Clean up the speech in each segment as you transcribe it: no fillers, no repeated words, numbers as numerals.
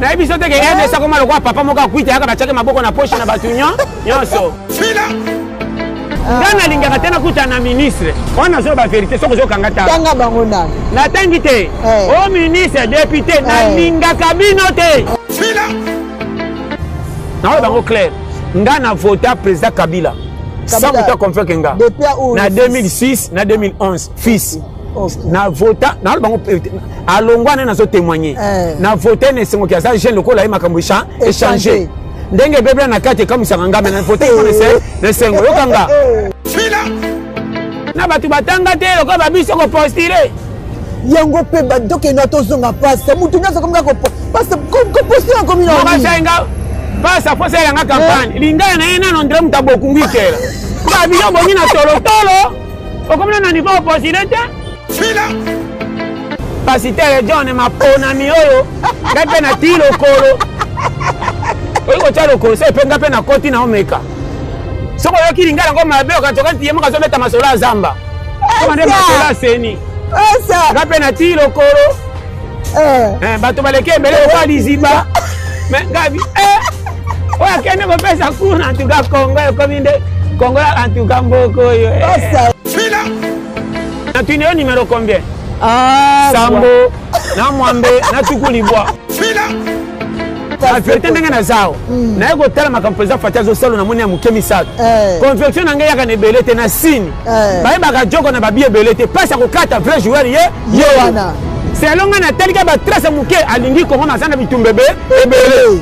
Nayebi so te ke RDC akoma lokola papa moko akwiti ayaka batiaki maboko na poche na bato nyonso. Nga nalingaka te nakutana na ministre wana, nazoyoba verité. Soki ozokanga tanga bango nani? Natangi te. O ministre, député, nalingaka bino te. Naoyo bango clair, nga na vota président Kabila sans moto aconvaincre nga na 2006 na 2011. Fils na vota, na bango alongwa nde nazotémoigne. Na vote na esengoki, aza jeune lokola ye, makambo échange ndenge ebebela na kati ekamisaka nga, me na vote na esengo. Yokanga na bato batanga te lokola babiso kopostule. Yango mpe badokenda, tozonga pasi, mutu nyonso komi kopostule, akomi na pasi afosalelanga campagne. Lingala na ye nano ndre moto abokungi tela babino bongi na tolotolo, okomi na niveau opostule te. Pasteur John maponami oyo, ngai mpe nati lokolo oyi kotya lokolo so epe ngai mpe nakoti na omeka. Soki oyoki lingala yango mabe, okatoka nti ye moko azobeta masolo ya zamba, koma nde masolo ya seni. Ngai mpe nati lokolo, bato baleki ebele lokola liziba, me ngabi oyo akende kopesa kuna. Antuka Kongo ekomi nde Kongo, antuka mboka oyo natuni yo numéro combien? Sambo na mwambe na 90. Na vérité, ndenge naza awa, naye kotala makambo président Fati azosala, namoni ya moke misato. Conviction na ngai eyaka na ebele te na sini. Bayebaka joko na babi ebele te, mpasi ya kokata vrai joueur ye ye wana. Selon ngai, natalika batrace moke, alingi Kongo, aza na bitumba ebele.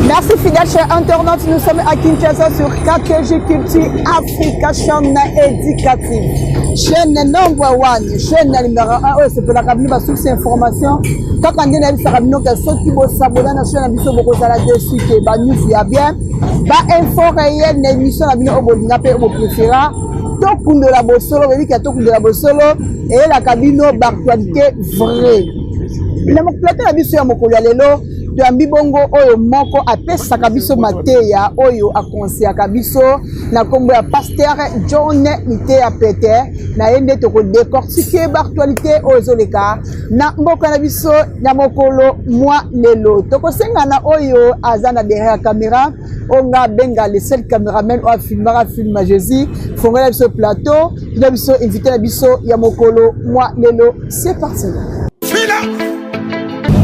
Merci fidèles chers internautes, nous sommes à Kinshasa sur KKG Culture Africa, chaîne éducative. Chaîne number one, chaîne numéro 1, oyo esepelaka bino basource information. Kaka nde nayebisaka bino ke soki bosabola na chaîne na biso, bokozala déçu te. Banews ya bien, bainfo réel na émission na bino oyo bolinga mpe oyo bopréféra, Tokundola Bosolo. Boyebi ke Tokundola Bosolo eyelaka bino baactualité vrai. Na plateau na biso ya mokolo ya lelo, toyambi bongo oyo moko apesaka biso mateya, oyo akonseyaka biso na nkombo ya Pasteur John Liteya Pete. Na ye nde tokodécortiquer baactualité oyo ezoleka na mboka na biso na mokolo mwa lelo. Tokosenga na oyo aza na derrière ya caméra, oyo nga abenga le seul cameraman oyo afilmaka film ya Jésus, fongola biso plateau, tuna biso invité na biso ya mokolo mwa lelo. C'est parti.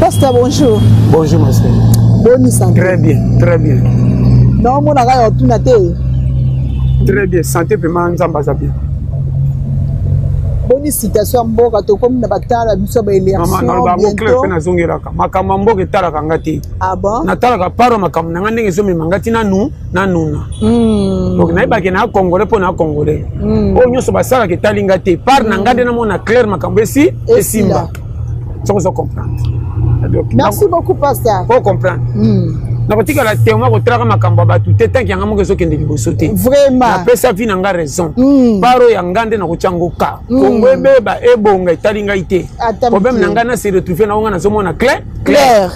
Pasteur, bonjour. Bonjour, ma sœur. Boni santé? Très bien, très bien. Naomonaka ya otuna te. Très bien, santé vraiment, Nzambe aza bien. Boni situation ya mboka? Tokomi na batala biso ya baélection. Naloba clair mpe nazongelaka makambo ya mboka etalaka nga te. Ah bon? Natalaka paro makambo na nga ndenge ezomema nga ti nanu nanuna. Donc nayebaki na Congolais mpo na Congolais. Oyo nyonso basalaka etali nga te. Part na nga nde namona clair makambo esi esimba, soki ozo comprendre. Merci beaucoup, pasteur. Po comprendre, nakotikala témoin kotalaka makambo ya bato te tant que yanga moko ezokende liboso te. Vraiment. Napesa vie na nga raison. Part oyo ya nga nde nakotia ngo ka Kongo ebeba ebonga etali ngai te. Problème na ngai, na se retrouve na ngo, ngai nazomona clair. Clair.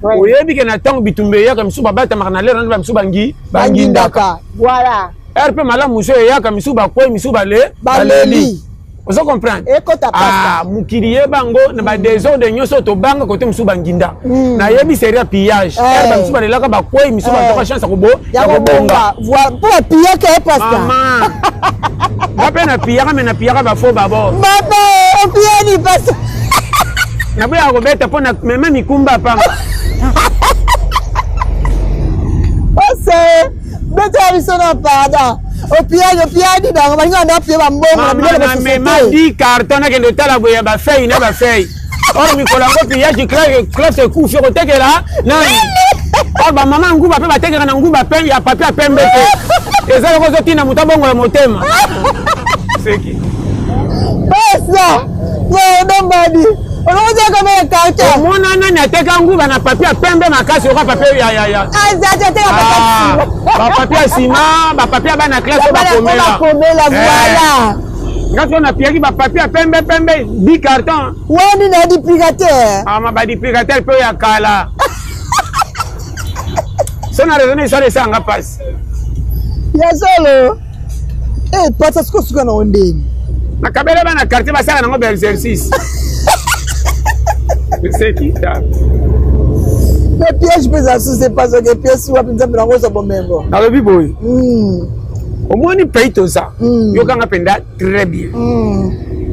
Oyebi ke na ntango bitumba eyaka, misusu babatamaka na lero, nde bamisusu bangi bangindaka. Voilà. Ere mpe malamu mosusu eyaka, misusu bakwei, misusu bale baleli. Ozo comprendre? Ekota. Ah, mokili yeba ngo na badésordre nyonso tobanga kote, mosusu banginda. Nayebi série ya pillage, ere bamisusu balelaka, bakwei, misusu bazwaka chance ya kobonga. Mpo bapillaka ye, pasteur. Mama, nga mpe napillaka, me napillaka bafaux babo. Baba opiyani, pasteur. Naboyaka kobeta mpo na mema mikumba pamba. Pasteur, betela biso na pardon. Opiyani, opiyani bango balinga na pie bambongo na biloko. Mama, namema 10 carton, nakende otala boye ya bafei na bafei. Or mikolo yango pillage, classe ekufi, okotekela nani? Or bamama nguba mpe batekaka na nguba ya papier ya pembe te. Eza loko ozotinda moto abongola motema seki. Pasa odombadi olokoteka ya carton. Omona nani ateka nguba na papier ya pembe makasi oka papier ya bapapier ya nsima, bapapier ya bana classe oyo bakomela? Bakomela, voilà. Nga so napiyaki bapapier ya pembe pembe, 10 carton. Wani na duplicateur. Ama baduplicateur mpe oyo ya kala. So na raisonne, esala esanga mpasi. Ya solo. Eh, pasa siko suka na ondeni. Nakabela bana quartier, basala nango baexercice. Seki. Mais piège mpe eza susu epa soki pièce wapi Nzambe nango ozwa bomengo. Nalobi boye. Omoni pays toza. Yokanga mpenza très bien.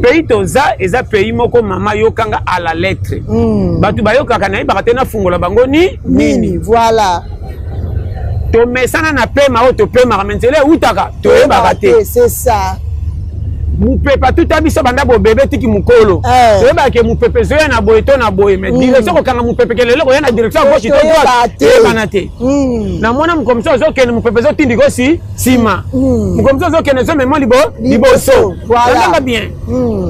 Pays toza eza pays moko, mama, yokanga à la lettre. Bato bayokaka, nayebaka te nafungola bango ni nini. Voilà. Tomesana na pema oyo topemaka, me nzela eutaka toyebaka te. C'est ça. Mopepe atuta biso banda bobebe tiki mokolo. Toyebaka ke mopepe ezoya na boye to na boye, mais direction kokanga mopepe ke lelo koya na direction ya gauche to droite, toyebana te. Namona mokomiso ozokende, mopepe ezotindika osi nsima, mokomiso ozokende, ezomema liboso. Landanga bien,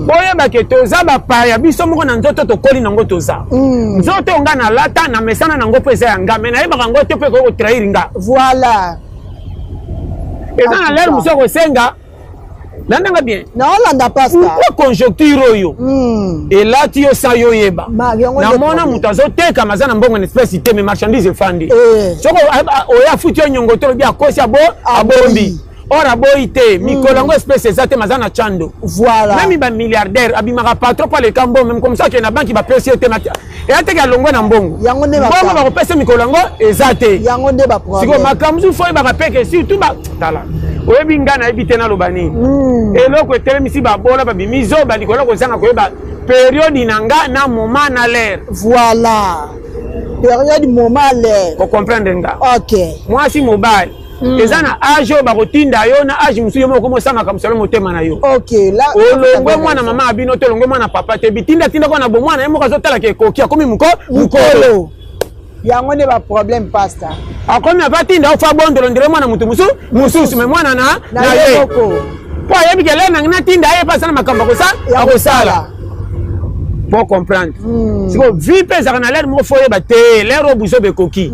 boyeba ke toza bapaya biso moko na nzoto tokoli nango. Toza nzoto nga nalata na mesana nango mpo eza ya nga, me nayebaka yango te mpo ekoki kotrahir nga. Eza na l'heure mosusu akosenga. Landanga bien. Naolanda, pasteur. Pourquoi conjoncture oyo elati yo sa yo oyeba? Namona moto azotekama, aza na mbongo na espèce te, mais marchandise efandi. Soki oyo afuti yo nyongo te, olobi akosi, abo abombi or aboyi te. Mikolo yango espèce eza te, maza na chando. Même bamilliardaire abimaka patron mpo aleka mbongo, même comme ça akende na banki, bapesi ye te, eya teke alongwe na mbongo. Mbongo bakopesa mikolo yango eza te. Sikoyo makambo mosusu fo oyebaka peke, surtout tala, oyebi ngai nayebi te naloba nini. Eloko etelemisi babola, babimi zoba likolo kozanga koyeba période na nga na moment na l'heure. Voilà, période, moment, l'heure. Kocomprendre nga. Mwasi, mobali, eza na âge oyo bakotinda yo, na âge mosusu yo moko okomosamaka mosalo motema na yo. Olongwe mwana mama ya bino te, olongwe mwana papa te, bitindatinda kaka na bomwana. Ye moko azotalaka ekoki, akomi mokolo. Yango nde baproblème, pasteur. Akomi apatinda ofa bondolo ndire mwana motu mosusu, me mwana na ye mpo ayebi ke lelo nangi natinda ye mpe asala makambo akosala po comprendre. Sikoyo vie mpe ezalaka na l'heure moko, fo oyeba te l'heure oyo buzoba ekoki.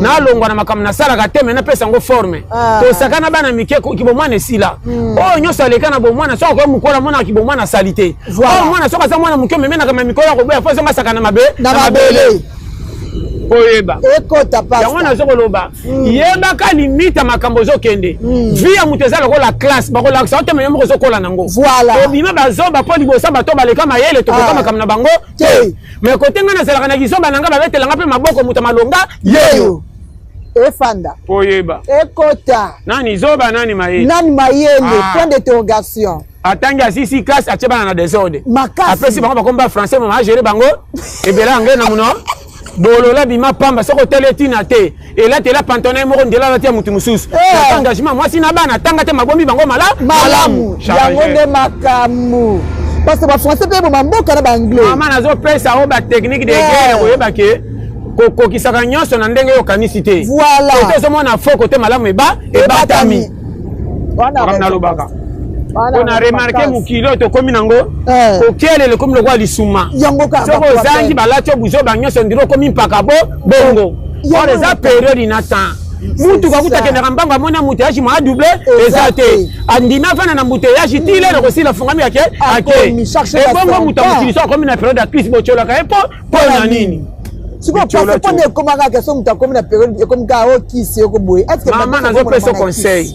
Nalongwa na makambo nasalaka te, me napesa yango forme. Tosaka na bana mike, kibomwana esila. Oyo nyonso aleka na bomwana, soki akoki mokolo amonaka kibomwana asali te. Oyo mwana soki aza mwana moke, omemenaka ma mikolo ya koboya, fo azonga asaka na mabe na mabele. Oyeba. Ekota. Yango nazo koloba, yebaka limite ya makambo ozokende. Vie ya moto eza lokola classe, bakolakisa yo te, me yo moko ozokola nango. Obima bazoba mpo liboso bato baleka mayele, tokoka makambo na bango te. Mais kote ngai nazalaka na kizoba na ngai, babetelanga mpe maboko, moto malonga yeyo. Efanda. Po oyeba. Ekota. Nani zoba, nani mayele? Nani mayele? Point d'interrogation. Atangi, asisi classe, atie bana na désordre. Makasi. Apesi bango bakomba français, mama agere bango ebele anglais na mono bolola bima pamba. Soki otali etina te, elatela pantalon ye moko, ndela alati ya motu mosusu. Engagement mwasi na bana atanga te, mabombi bango malamu. Yango nde makambo, parce que bafrançais mpe eboma mboka na baanglais. Mama, nazopesa oyo batechnique de guerre, koyeba ke kokokisaka nyonso na ndenge oyo okanisi te. Kote ozomona fo kote malamu ebatami. Nalobaka mpo na remarquer, mokili oyo tokómi nango, kokelela ekomi lokola lisuma. Soki ozangi, balati yo buzoba nyonso, ndiri okomi mpaka bo bongo. Or eza période na temps. Mutuka kuta akendaka mbango, amoni embouteillage, mwa double eza te, andimi afanda na embouteillage ti lelo kosila, fungami ake ake. Ebongo moto ya mokili so akomi na période ya crise, botyolaka ye mpo na nini? Sikoyo mpona ekoma kaka so moto akomi na période, ekomi kaka oyo kisi oko boye. Mama, nazopesa conseil,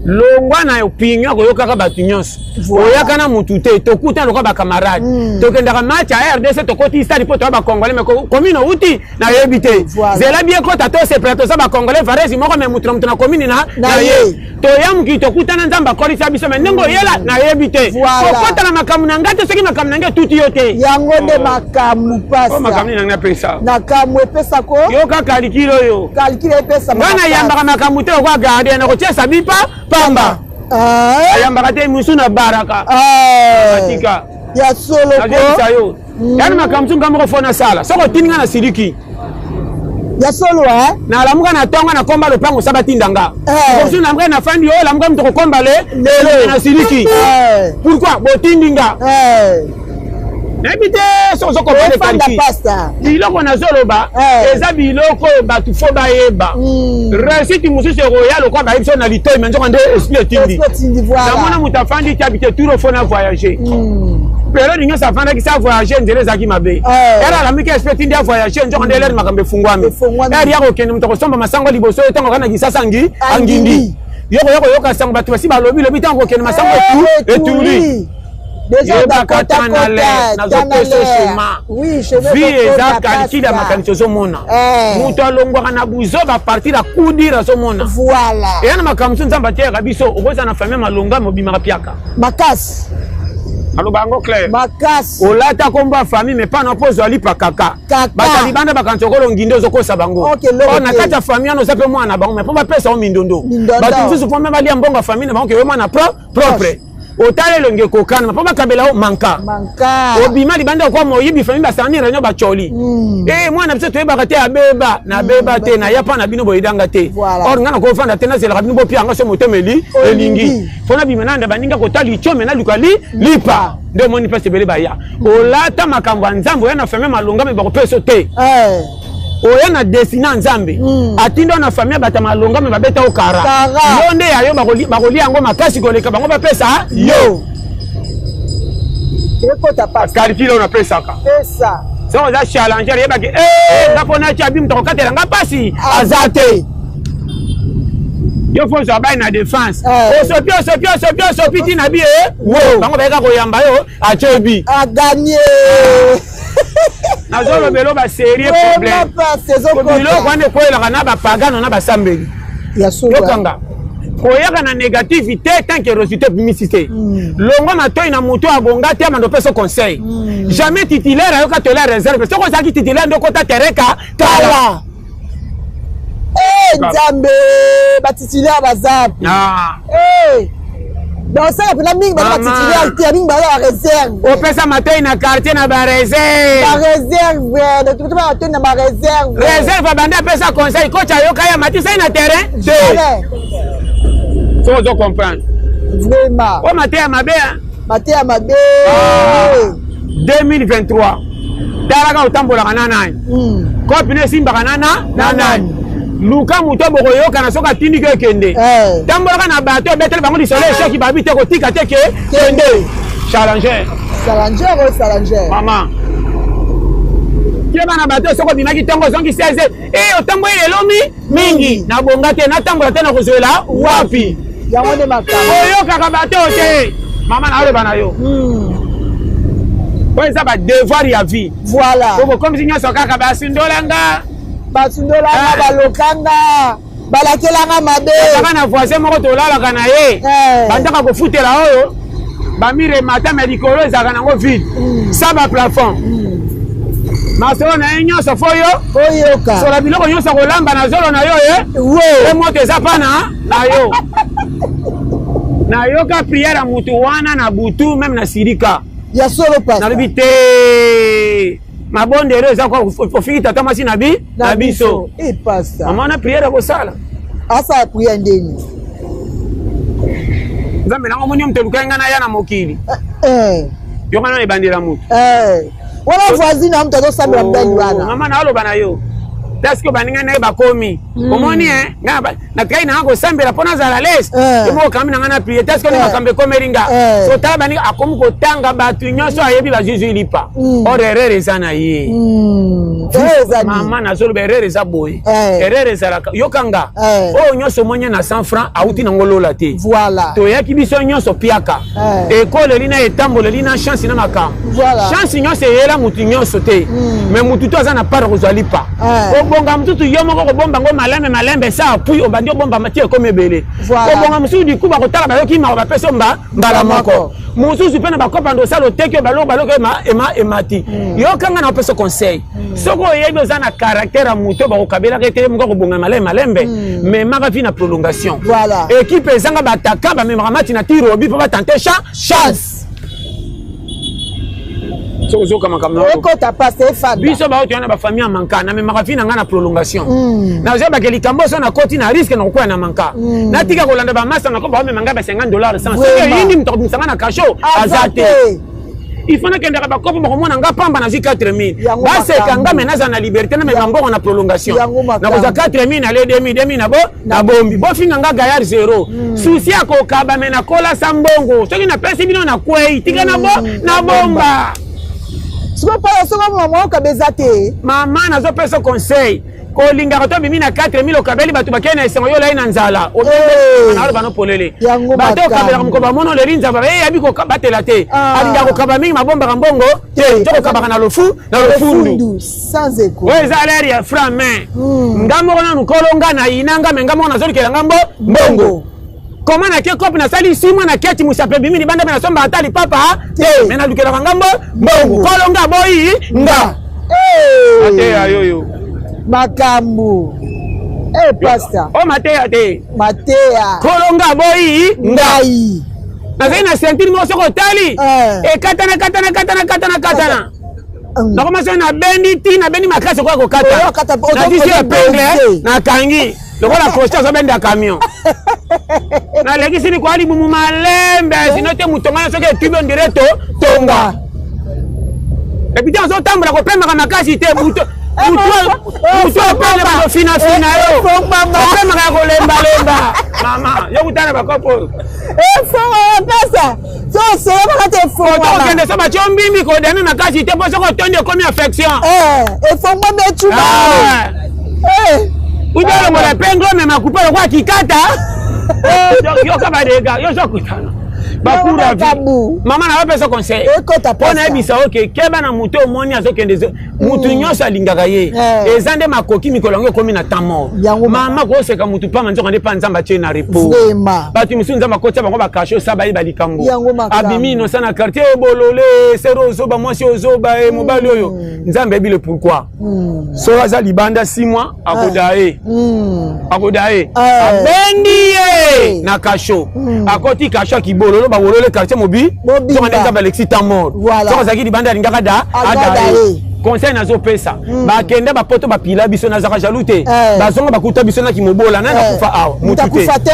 longwa na opinion koyokaka bato nyonso. Oyaka na mutu te, tokuta lokola bacamarade, tokendaka match ya RDC, tokoti stade mpo toya bacongolais, mais commune outi nayebi te. Zela bi ekota, tosepela, toza bacongolais varesi moko, mais mutu na mutu na commune na ye. Toya mokili, tokutana, Nzambe akolisa biso, mais ndenge oyela nayebi te. Kokota na makambo na ngai te soki makambo na ngai etuti yo te. Yango nde makambo. Makambo nini nangai napesa? Nakambo epesako. Yoka calcul oyo. Calcul epesa. Ngai nayambaka makambo te lokola gardien nakotiesa bipa pamba. Ayambaka te misu na baraka atika. Ya solo. Nazoyebisa yo, yani makambo mosusu ngai moko fo nasala. Soki otindi ngai na siliki. Ya solo. Nalamuka na ntongo, nakomba lopango sa batinda nga. Mosusu nalamuka, nafandi oyo, lamuka moto kokomba le lelo na siliki. Pourquoi botindi nga? Nayebi te soki ozokomprendre calcul. Biloko nazoloba eza biloko oyo bato fo bayeba. Réussite mosusu ekoya lokola bayebi so na litoi, me nzoka nde esprit etindi. Namona moto afandi te, abite tour fo na voyage. Période nyonso afandaki sa voyage, nzela ezalaki mabe. Ere alamiki, esprit etindi ya voyage, nzoka nde l'heure makambo efungwami, ere ya kokende, moto akosomba masango liboso oyo ntango kaka na Kisasa ngi angindi, yo koya koyoka sango, bato basi balobi lobi ntango kokende, masango etuli. Yebaka tana l'air, nazopesa schéma. Vie eza calcul ya makanisi ozomona. Moto alongwaka na buzoba partir ya coup dur azomona. Eya na makambo mosusu Nzambe ateyaka biso, okozala na famille malonga me obimaka piaka. Makasi. Aloba yango clair. Makasi. Olata kombo ya famille mais pana mpo ozwa lipa kaka. Bato ya libanda bakanisi okolo ngindo ozokosa bango. Oyo na kati ya famille wana oza mpe mwana na bango mais mpo bapesa yo mindondo. Bato mosusu mpo me balia mbongo ya famille na bango ke yo mwana propre. Otala elongi ekokana mpo bakabela yo manka. Obima libanda okwa moyibi, famille basangani réunion bacoli. Eh, mwana biso toyebaka te abeba nabeba te naya mpa na bino boyedanga te. Or nga nakofanda te, nazelaka bino bopia nga so motema elingi. Fo nabima nanda baninga kotala itiome naluka li lipa. Nde omoni mpasi ebele baya. Olata makambo ya Nzambe, oya na famille malonga me bakopesa te. Oya na destin ya Nzambe, atinda na famille bato ya malonga me babeta yo kara. Yo nde ya yo bakolia yango makasi koleka bango bapesa yo. Ekota pasi. Calcul oyo napesaka. Pesa. Soki oza challenger yebaki nga mpo natya bi moto akokatela nga mpasi aza te. Yo fo ozwa bai na défense. Osopi osopi osopi osopi ti na bi wo bango bayeka koyamba yo atye bi. Aganye. Nazolobela ba sérieux problème. Biloko wana ekwelaka na bapagano na basambeli. Yokanga koyaka na négativité tant que résultat ebimisi te. Longwa matoi na moto abonga te amando opesa conseil. Jamais titulaire ayoka tola réserve. Soki ozalaki titulaire nde okota tereka kala. Nzambe, batitulaire baza. Basala mpena mingi baza batitulaire te, mingi baza baréserve. Opesa matoi na quartier na baréserve. Baréserve, matoi na baréserve. Réserve abandi apesa conseil, coach ayoka ya matisai na terrain te. So ozo comprendre. Vraiment. O mateya mabe. Mateya mabe. 2023 talaka otambolaka na nani, kopi no esimbaka na na nani. Luka moto bokoyokana soki atindiki okende. Tambolaka na bato obeteli bango lisolo esheki babi te kotika te ke kende. Challenger. Challenger o challenger. Mama. Keba na bato soki obimaki ntongo ozongi 16 e otamboli lelo mi mingi nabonga te natambola te nakozwela wapi. Yango nde makambo. Oyokaka bato te mama na oloba na yo. Oyo eza badevoir ya vie. Voilà. Okokomisi nyonso kaka basundolanga. Basundolanga, balokanga, balakelanga mabe. Kaka na voisin moko tolalaka na ye. Bandaka kofutela oyo bamire mata me likolo ezalaka nango vide. Sa ba plafond. Masolo na ye nyonso fo yo. Oyoka. Sola biloko nyonso kolamba na zolo na yo ye. We. Moto eza pa na yo. Nayoka prière ya mutu wana na butu même na sirika. Ya solo pasta. Nalobi te. Mabondelo eza kwa ofiki tata mwasi na bi na biso. E pasta. Mama na prière akosala. Asa prière ndeni. Nzambe nango moni moto elukai ngai naya na mokili. Yoka nano ebandela moto. Wana voisine na moto azosambela mobali wana. Mama na aloba na yo. Parce baninga na ye bakomi. Omoni natikali nanga kosambela mpo nazala lese. Ye moko kami nanga na prier. Parce que makambo ekomeli nga. So tala baninga akomi kotanga bato nyonso ayebi bazwizwi lipa. Or erreur eza na ye. Mama nazoloba erreur eza boye. Erreur ezalaka yokanga. Oyo nyonso omoni na 100 francs auti nango lola te. Voilà. Toyaki biso nyonso piaka. Ekoleli na etamboleli na chance na makambo. Chance nyonso eyela mutu nyonso te. Mais mutu to aza na part kozwa lipa. Obonga mututu yo moko kobomba ngo malembe malembe sa appui obandi obomba mati ekomi ebele. Obonga mususu du coup bakotala bayoki mawa bapesa mbala moko. Mususu mpe na bakopa ndo osala oteki oyo baloko baloko emati. Yokanga na opesa conseil. Soki oyebi oza na caractère ya moto bakokabelaka ete moko kobonga malembe malembe, memaka vi na prolongation. Équipe ezanga bataka bamemaka mati na tirobi mpo batante chance. Soki ozoka makambo ekota pasi efanda. Biso baoyo toya na bafamille ya manka, namemaka vi na ngai na prolongation. Nazoyebaka likambo so nakoti na risque nakokwea na manka. Natika kolanda bamasa nako baomema ngai ba $50 sans. Soki eyindi moto akobimisa ngai na kasho aza te. Il faut nakendaka bakopo bakomona nga pamba nazwi 4000 baseka nga me naza na liberté namema mbongo na prolongation. Nakozwa 4000 nale 2000 2000 na bo nabombi bofinga nga gaillard zéro. Susi ya kokaba me nakolasa mbongo soki napesi bino nakwei tika na bo nabomba. Sikoyo mpala soko mama okaba eza te. Mama nazopesa conseil kolingaka to bimi na 4000 okabeli bato bakei na esengo yo olai na nzala obengaloba no polele bato okabelaka mokolo bamona oleli nzala bayebi kobatela te ah. alingaka kokaba mingi mabombaka mbongo te to kokabaka na lofu na lofundu oyo eza lere ya franc main hmm. nga moko nanu kolo nga na yina nga me nga moko nazolikela nga mbo mbongo koma na ke kope nasali six mois na keti musape ebimi libanda me nasomba ata lipapa te me nalukelaka nga mbo mbongo kolo nga boyi nga mateya yoyo makambo Eh, pasta. O mateya te. Mateya. Kolo nga boyi ngai. Nazali na ceinture moko soki otali. Eh. Ekatana katana katana katana katana. Nakoma soki nabendi ti nabendi makasi okoya kokata. Natisi epingle nakangi. Lokola costa azobenda camion. Nalekisi likwa libumu malembe sino te motonga na soki etubi ondire to tonga. Epuis te ozotambola kopemaka makasi te buto mutu apele bazofinafina yo opemaka ya kolembalemba mama yo kutana bakopo oyo okende so batio mbimbi kodame makasi te mpo soki otondi ekomi affection efongwami ecuba ubi olongola epenglo omema kupe lokola kikata yoka badega yo ozokutana bakura mama na bapesa conseil mpo nayebisa oke keba na moto omoni azokende motu mm. nyonso alingaka ye eh. eza nde makoki mikolo yango ekomi na temps mort mama koseka motu pamba nzoka nde mpa nzambe atie na repos bato mosusu nzambe akotia bango bakashe osa bayeba likambo abimi inosa na quartier obolole sero ozoba mwasi ozoba e mobali oyo mm. nzambe ayebi le pourquoi mm. soki aza libanda 6 mois akoda ye akoda ye abendi ye na kasho akoti kasho ya kibololo babolole quartier mobi soki nde nzambe alekisi temps mort soki azalaki libanda alingaka da ada ye conseil nazopesa bakenda bapoto bapila biso nazalaka jaloux te bazonga bakuta biso na kimobola nani akufa awa mutu te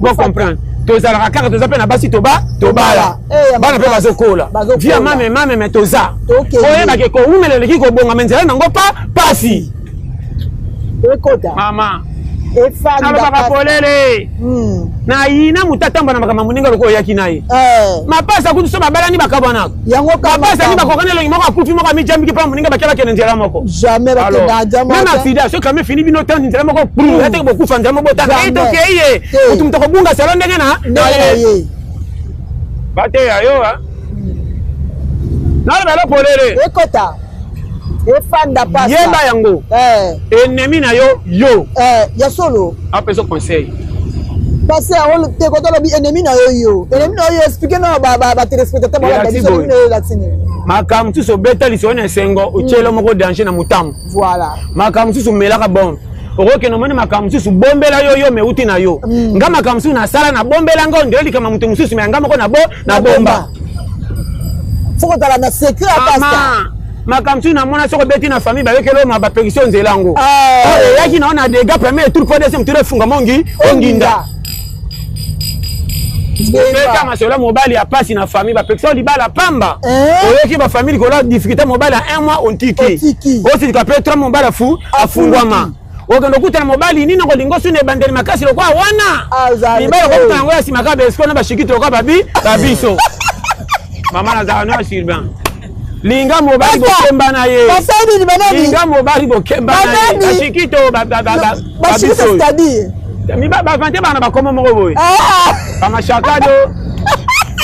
bo comprendre tozalaka kaka toza mpe na basi toba tobala eh, bana mpe bazokola via mame mame me toza oyebake kowumela eleki kobonga me nzela nango pa pasi ekota mama nalobaka polele hmm. nayina moto atamba na makambo moninga lokola oyaki na ye eh. mapasa kutu so babalani bakabwanaka mapasa ni bakokani elongi moko akufi moko amijambiki mpa moninga bakia bakende nzela moko meme accident soki kame fini bino tandi nzela moko pru ateke bokufa nzela moko botanga ye tokei ye motu moto akobunga salo ndenge na ye bateya yo naloba lo polele ekota efanda pasta yeba yango eh. ennemi na yo yo eh, ya solo apesa conseil parce yango te kota lobi ennemi na yo yo ennemi na yo explique na ba téléspectateur balanda biso ennemi na yo elakisi nini makambo mosusu obeta lisolo na esengo otyelo moko danger na motambo voilà makambo mosusu omelaka bon okokende omoni makambo mosusu bombela yo yo meuti na yo mm. nga makambo mosusu nasala nabombela ngo nde likama moto mosusu me nga moko na bo na bomba fo kozala na secret ya pasta makambo mosusu namona soki obeti na famille bayokeli oyo bapekisi yo nzela yango ah. eyaki nao na dega premier tour po deuxième tour efunga mongi onginda obeta masolo mobali ya pasi na famille bapekisa yo libala pamba eh? oyoki bafamille likolo ya difficulté mobali ya un mois ontiki osilika mpe trois mobali afu afungwama okende okutana mobali nini okolinga osuna ebandeli makasi lokola wana mibali okokutana yango ya nsima kaka baesco na bashikiti lokola babi babiso mama nazalaka no ya surbain linga mobali bokemba na ye linga mobali bokemba na ye bashikito babiso bavante bana bakomo moko boye ah! bamashakado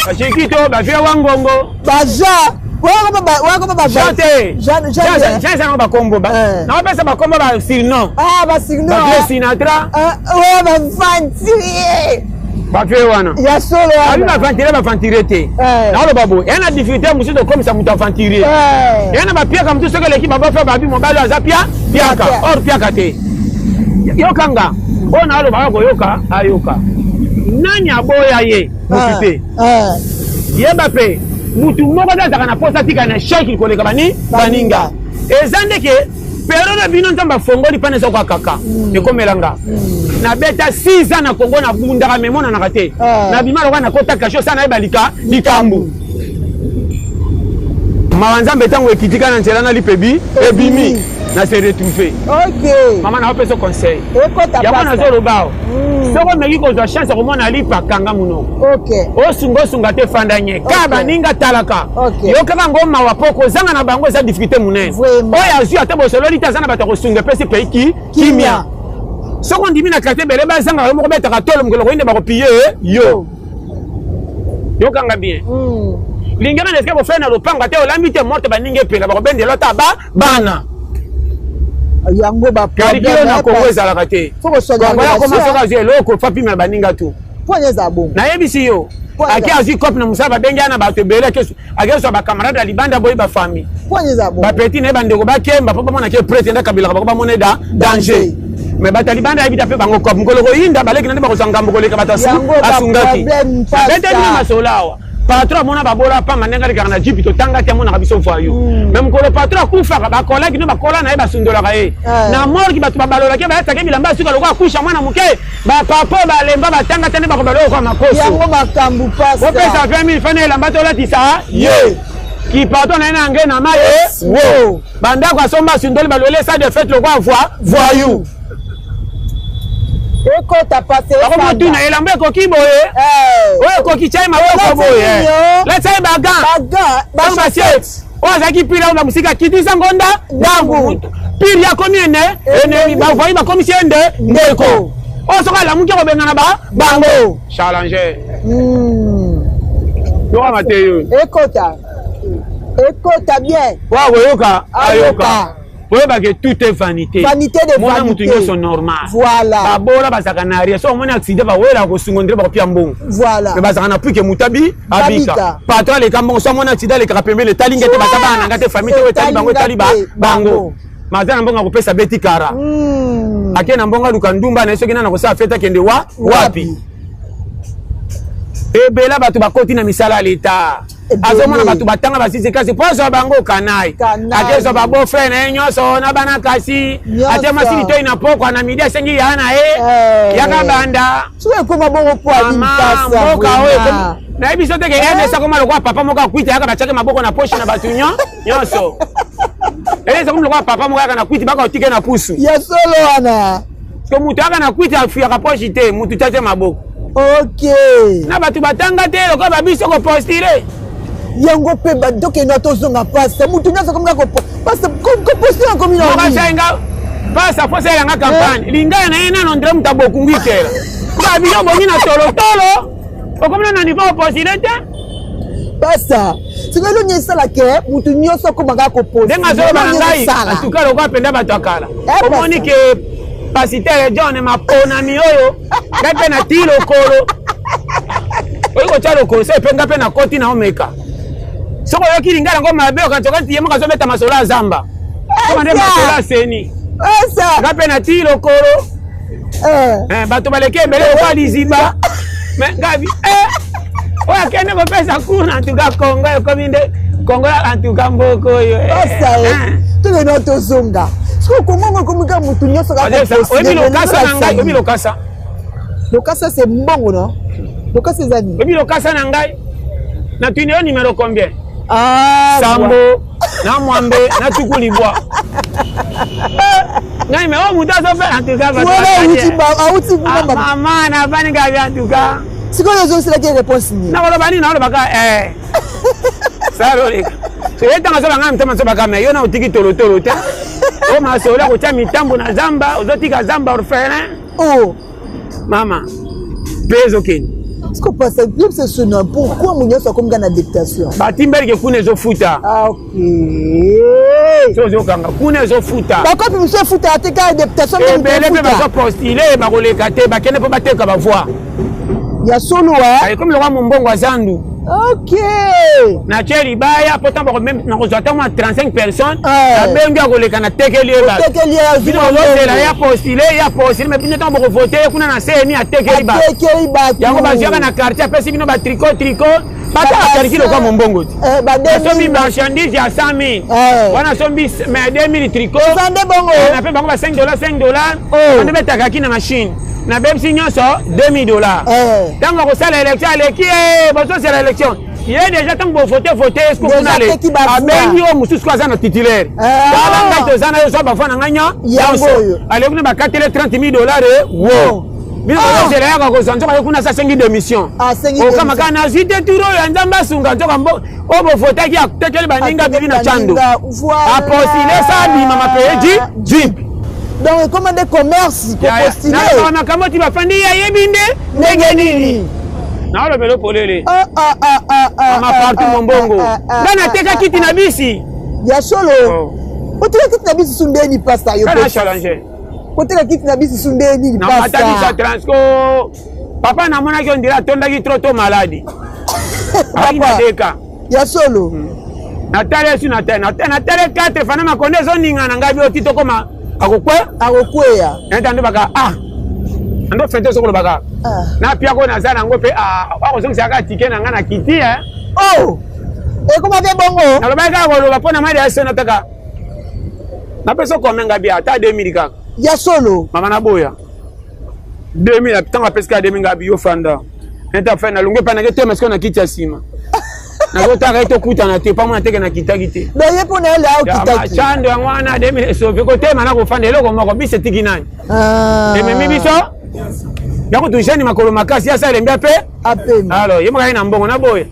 bashikito bavie wangongo baja jean ezanga bakombo eh. naopesa bakombo ba surnom ah, bavie sinatra ah, bavanturier bavie wana ya solo abi bavanturier bavanturier te eh. naoloba boye eya na difficulté mosusu tokomisa moto aventurier eh. eya na bapiaka mosusu soki eleki babafa babi mobali aza pia piaka or piaka te yokanga oyo naolobaka koyoka ayoka nani aboya ye motu te yeba mpe mutu moko te azalaka na mposa atika na echec koleka bani baninga eza ndeke periode na bino nzambe afongoli mpana eza kwa kaka mm. ekomela nga mm. nabeta 6 ans na kongo nabundaka me emonanaka te eh. nabima lokola nakota kasho sa nayeba lika likambo. Mawa Nzambe ntango ekitika na nzela na lipebi ebimi na se retrouver. Okay. Mama na opesa conseil. Ekota yango nazoloba awa. Soki omeki kozwa chance ya komona lipa, kanga monoko. Osunga osunga te, fanda nye. Kaka baninga talaka. Yokaka yango mawa mpo kozanga na bango eza difficulté monene. Oyo azwi ata bosololi te, aza na bato ya kosunga, epesi pays ki kimia. Soki ondimi na quartier ebele bazangaka, yo moko betaka tolo, mokolo koyinde bakopie yo. Yokanga bien. Lingaka na esika kofela na lopango ate olambi te, moto baninga epela bakobendela ata ba bana. Yango ba kalikilo na Kongo ezalaka te. Kongo ya koma soki azwi eloko fa pimela baninga tu. Mpo eza bongo. Nayebisi yo, ake azwi cope na mosala, babengi ya na bato ebele, akezwa bacamarade ya libanda, boyi bafamille, Mpo eza bongo. Bapeti na ye, bandeko bakemba mpo bamona ke prêtre nde akabelaka bango, bamona da danger. Mais bato ya libanda ayebi ta mpe bango cope, mokolo koyinda baleki na nde bakozwa ngambo koleka bato Yango ba asungaki. problème, pasteur. Abeteli na masolo awa, patron amona babola pamba ndenge alekaka na jipi, totanga te, amonaka biso voyou. Mais mokolo patron akufaka, bakolaki no bakola na ye, basundolaka ye na morgue, bato babalolaki, bayataki bilamba ya suka lokola akusha mwana moke. Bapapa balemba, batanga te, nde bakobaloka kwa makoso. Yango makambo, pasteur. Opesa 20 000 fana elamba tolatisa ye kipato na ye na nge na maye wo bandako asomba, asundoli, balwele sa de fête lokola voyou. Ekota, pasteur. Bakomotuna elamba ekoki boye, oyo ekoki tiai maboko boye, latisa ye bagan. Baga. Basie oyo azalaki pire oyo na mosika, kitisa ngonda ndangu, pire akomi ene enemi, bavoyi bakomisi ye nde ndeko oyo soki alamuki akobengana ba bango challenger. Yokanga te yo. Ekota, ekota bien. Oyo akoyoka ayoka, oyebake tout est vanité. Vanité de mona motu vanité. Nyonso normal. Voilà. Babola bazalaka na rien. So omoni accident, bawelaka kosunga ndire, bakopia mbongo. Voilà. Mais bazalaka na puike motu abi abika. Abika. Patron aleka mbongo, so amoni accident, alekaka pembeni, etali nge te, baza bana na nga te, famille te, oyo etali bango, etali bango. Maza na mbongo akopesa beti kara. Ake na mbongo aluka ndumba na ye, soki nana kosala fete, akende wa wapi? Ebela bato bakoti na misala ya leta. Ebele. Azomona bato batanga basisi kasi mpo azwa bango kanai. Kanai. Akezwa babeau-frère na ye nyonso na bana kasi. Nyonso. Atie mwasi litoi na pokwa na midi, asengi ya na ye yaka banda. Soki ekoma bongo po Mama, mboka oyo nayebi so te ke rdc akoma lokola papa moko akwiti, ayaka batiaki maboko na poche na bato nyonso. Rdc akomi lokola papa moko ayaka na kwiti, baka otike na pusu. Ya solo wana. So moto ayaka na kwiti, afuyaka poche te, motu tiatie maboko. Na bato batanga te lokola babiso kopostule. Yango mpe tokende, tozonga pase, mutu nyonso akomi kaka pase, kopostule akomi na nini? Mokasainga pasa fo asalelanga campagne lingala na ye nano ndre moto abokungu ikela babilo bongi na tolotolo, okomi na niveau opostule te. Pasa sikoyo elongi esalaka mutu nyonso akoma kaka kopostule. Ndenge azoloba na ngai atuka lokola mpenza bato ya kala. Omoni ke pasteur John maponami oyo, ngai mpe nati lokolo, oyi kotya lokolo so epe ngai mpe nakoti na omeka. Soki oyoki lingala yango mabe, okanti ye moko azobeta masolo ya zamba, koma nde masolo ya seni. Pasa. Ngai mpe nati lokolo. Bato baleki ebele lokola liziba, mais ngabi oyo akende kopesa kuna. En tout cas Congo ekomi nde Congo, en tout cas mboka oyo. Pasa, tokende, tozonga sikoyo. Kongo ngo ekomi kaka mutu nyonso kaka Oyebi lokasa na ngai? Oyebi lokasa? Lokasa se mbongo no, lokasa eza nini? Oyebi lokasa na ngai? Natuni yo numéro combien? Ah, 71 na 8 na 90. Ngai me oyo moto azofe, en tout cas. Wana auti kuna. Mama navandi ngabi, en tout cas. Sikoyo ozoselaki réponse nini? Nakoloba nini? Naolobaka saloleka soye ntango azoba ngai motema azobaka, me yo na otiki tolotolo te, o masolo ya kotia mitambo na zamba, ozotika zamba orphelin. Oh. Mama mpe ezokende. Siko pasa yebisa sono, pourquoi moto nyonso akomi kaka na députation? Batimbelike kuna ezofuta. Ah, ok. So ozokanga kuna ezofuta. Bakopi mosusu efutaka te, kaka députation nde moto Ebele mpe efuta. bazopostule, bakoleka te, bakende mpo bateka bavoix. Ya solo wa. Ekomi lokwa mombongo ya zandu. Natie libaya mpo ntango nakozwa ntango mwa 35 personnes. Nabengi akoleka, natekeli ye bato. Otekeli ye, azwi Bino mbongo. bozozela ya postule, ya postule, mais bino ntango bokovote ye kuna na seni, atekeli bato. Atekeli bato. Yango bazwaka na quartier, apesi bino batricot tricot, bato bakaliki lokwa mombongo te. Asombi marchandise ya 100 000 wana, asombi mais 2000 tricot. Eza nde bongo. Nape bango ba 5 dollars, 5 dollars. Wana betakaki na machine, nabebisi nyonso 2000 dollars. Ntango akosala élection, aleki, bozosala élection. Ye déjà ntango bovote vote esko kuna le abengi oyo mosusu ko aza na titulaire. Ah. Tala ngai toza na yo zwa bavoi na ngai Yango oyo. Ale kuna bakatele 30 000 dollars wo. Bino Ah. bozozela yaka kozwa nzoka ye kuna asengi démission. Asengi Okama démission. kaka nazwi te tour oyo ya Nzambe asunga nzoka mbo oyo bovotaki atekeli baninga bibi na chando. Voilà. Apostile sa abima mapeye ji jeep. Donc ekoma nde commerce kopostile. Nalobaka makambo ti bafandi ye ayebi nde ndenge nini. Nalobela polele. Ah, ah, ah, ah, ah, Mama ah, partout ah, mombongo. ah, ah, Nga ah, nateka ah, kiti ah. na bisi. Ya solo. Oh. Oteka kiti na bisi su ndeni pasta yo. Kana challenge. Oteka kiti na bisi su ndeni Na mataki sa pasta. transco. Papa namonaki on dirait atondaki trop to maladi. Ayaki na Papa. deka. Ya solo. Natali esu natali natali 4 fana makonde ezoningana ngai bio ti tokoma akokwe Akokweya. nayeta ndo baka ah ando fete sokolobaka Ah. napiako naza nango mpe ah, akozongisa kaka tike na ngai na kiti eh. Oh. Ekoma mpe bongo. Nalobaki kaka koloba mpo na mai ya sona taka napesa okome ngai bia ata 2000 kaka. Ya solo. Mama naboya 2000 ntango apesi kaka 2000 ngai biyo fanda neta fai nalongwe epai nake tema sikoyo na kiti ya nsima nazotaka ye tokutana te pamona teke nakitaki te. Donc ye mpo na ye le aokitaki. Chando yango wana 2000 esovi kotema na kofanda eloko moko biso etiki nani Ah. ememi biso yango tujeni makolo makasi asa elembi ape Apemi. alors ye moko aye na mbongo naboya.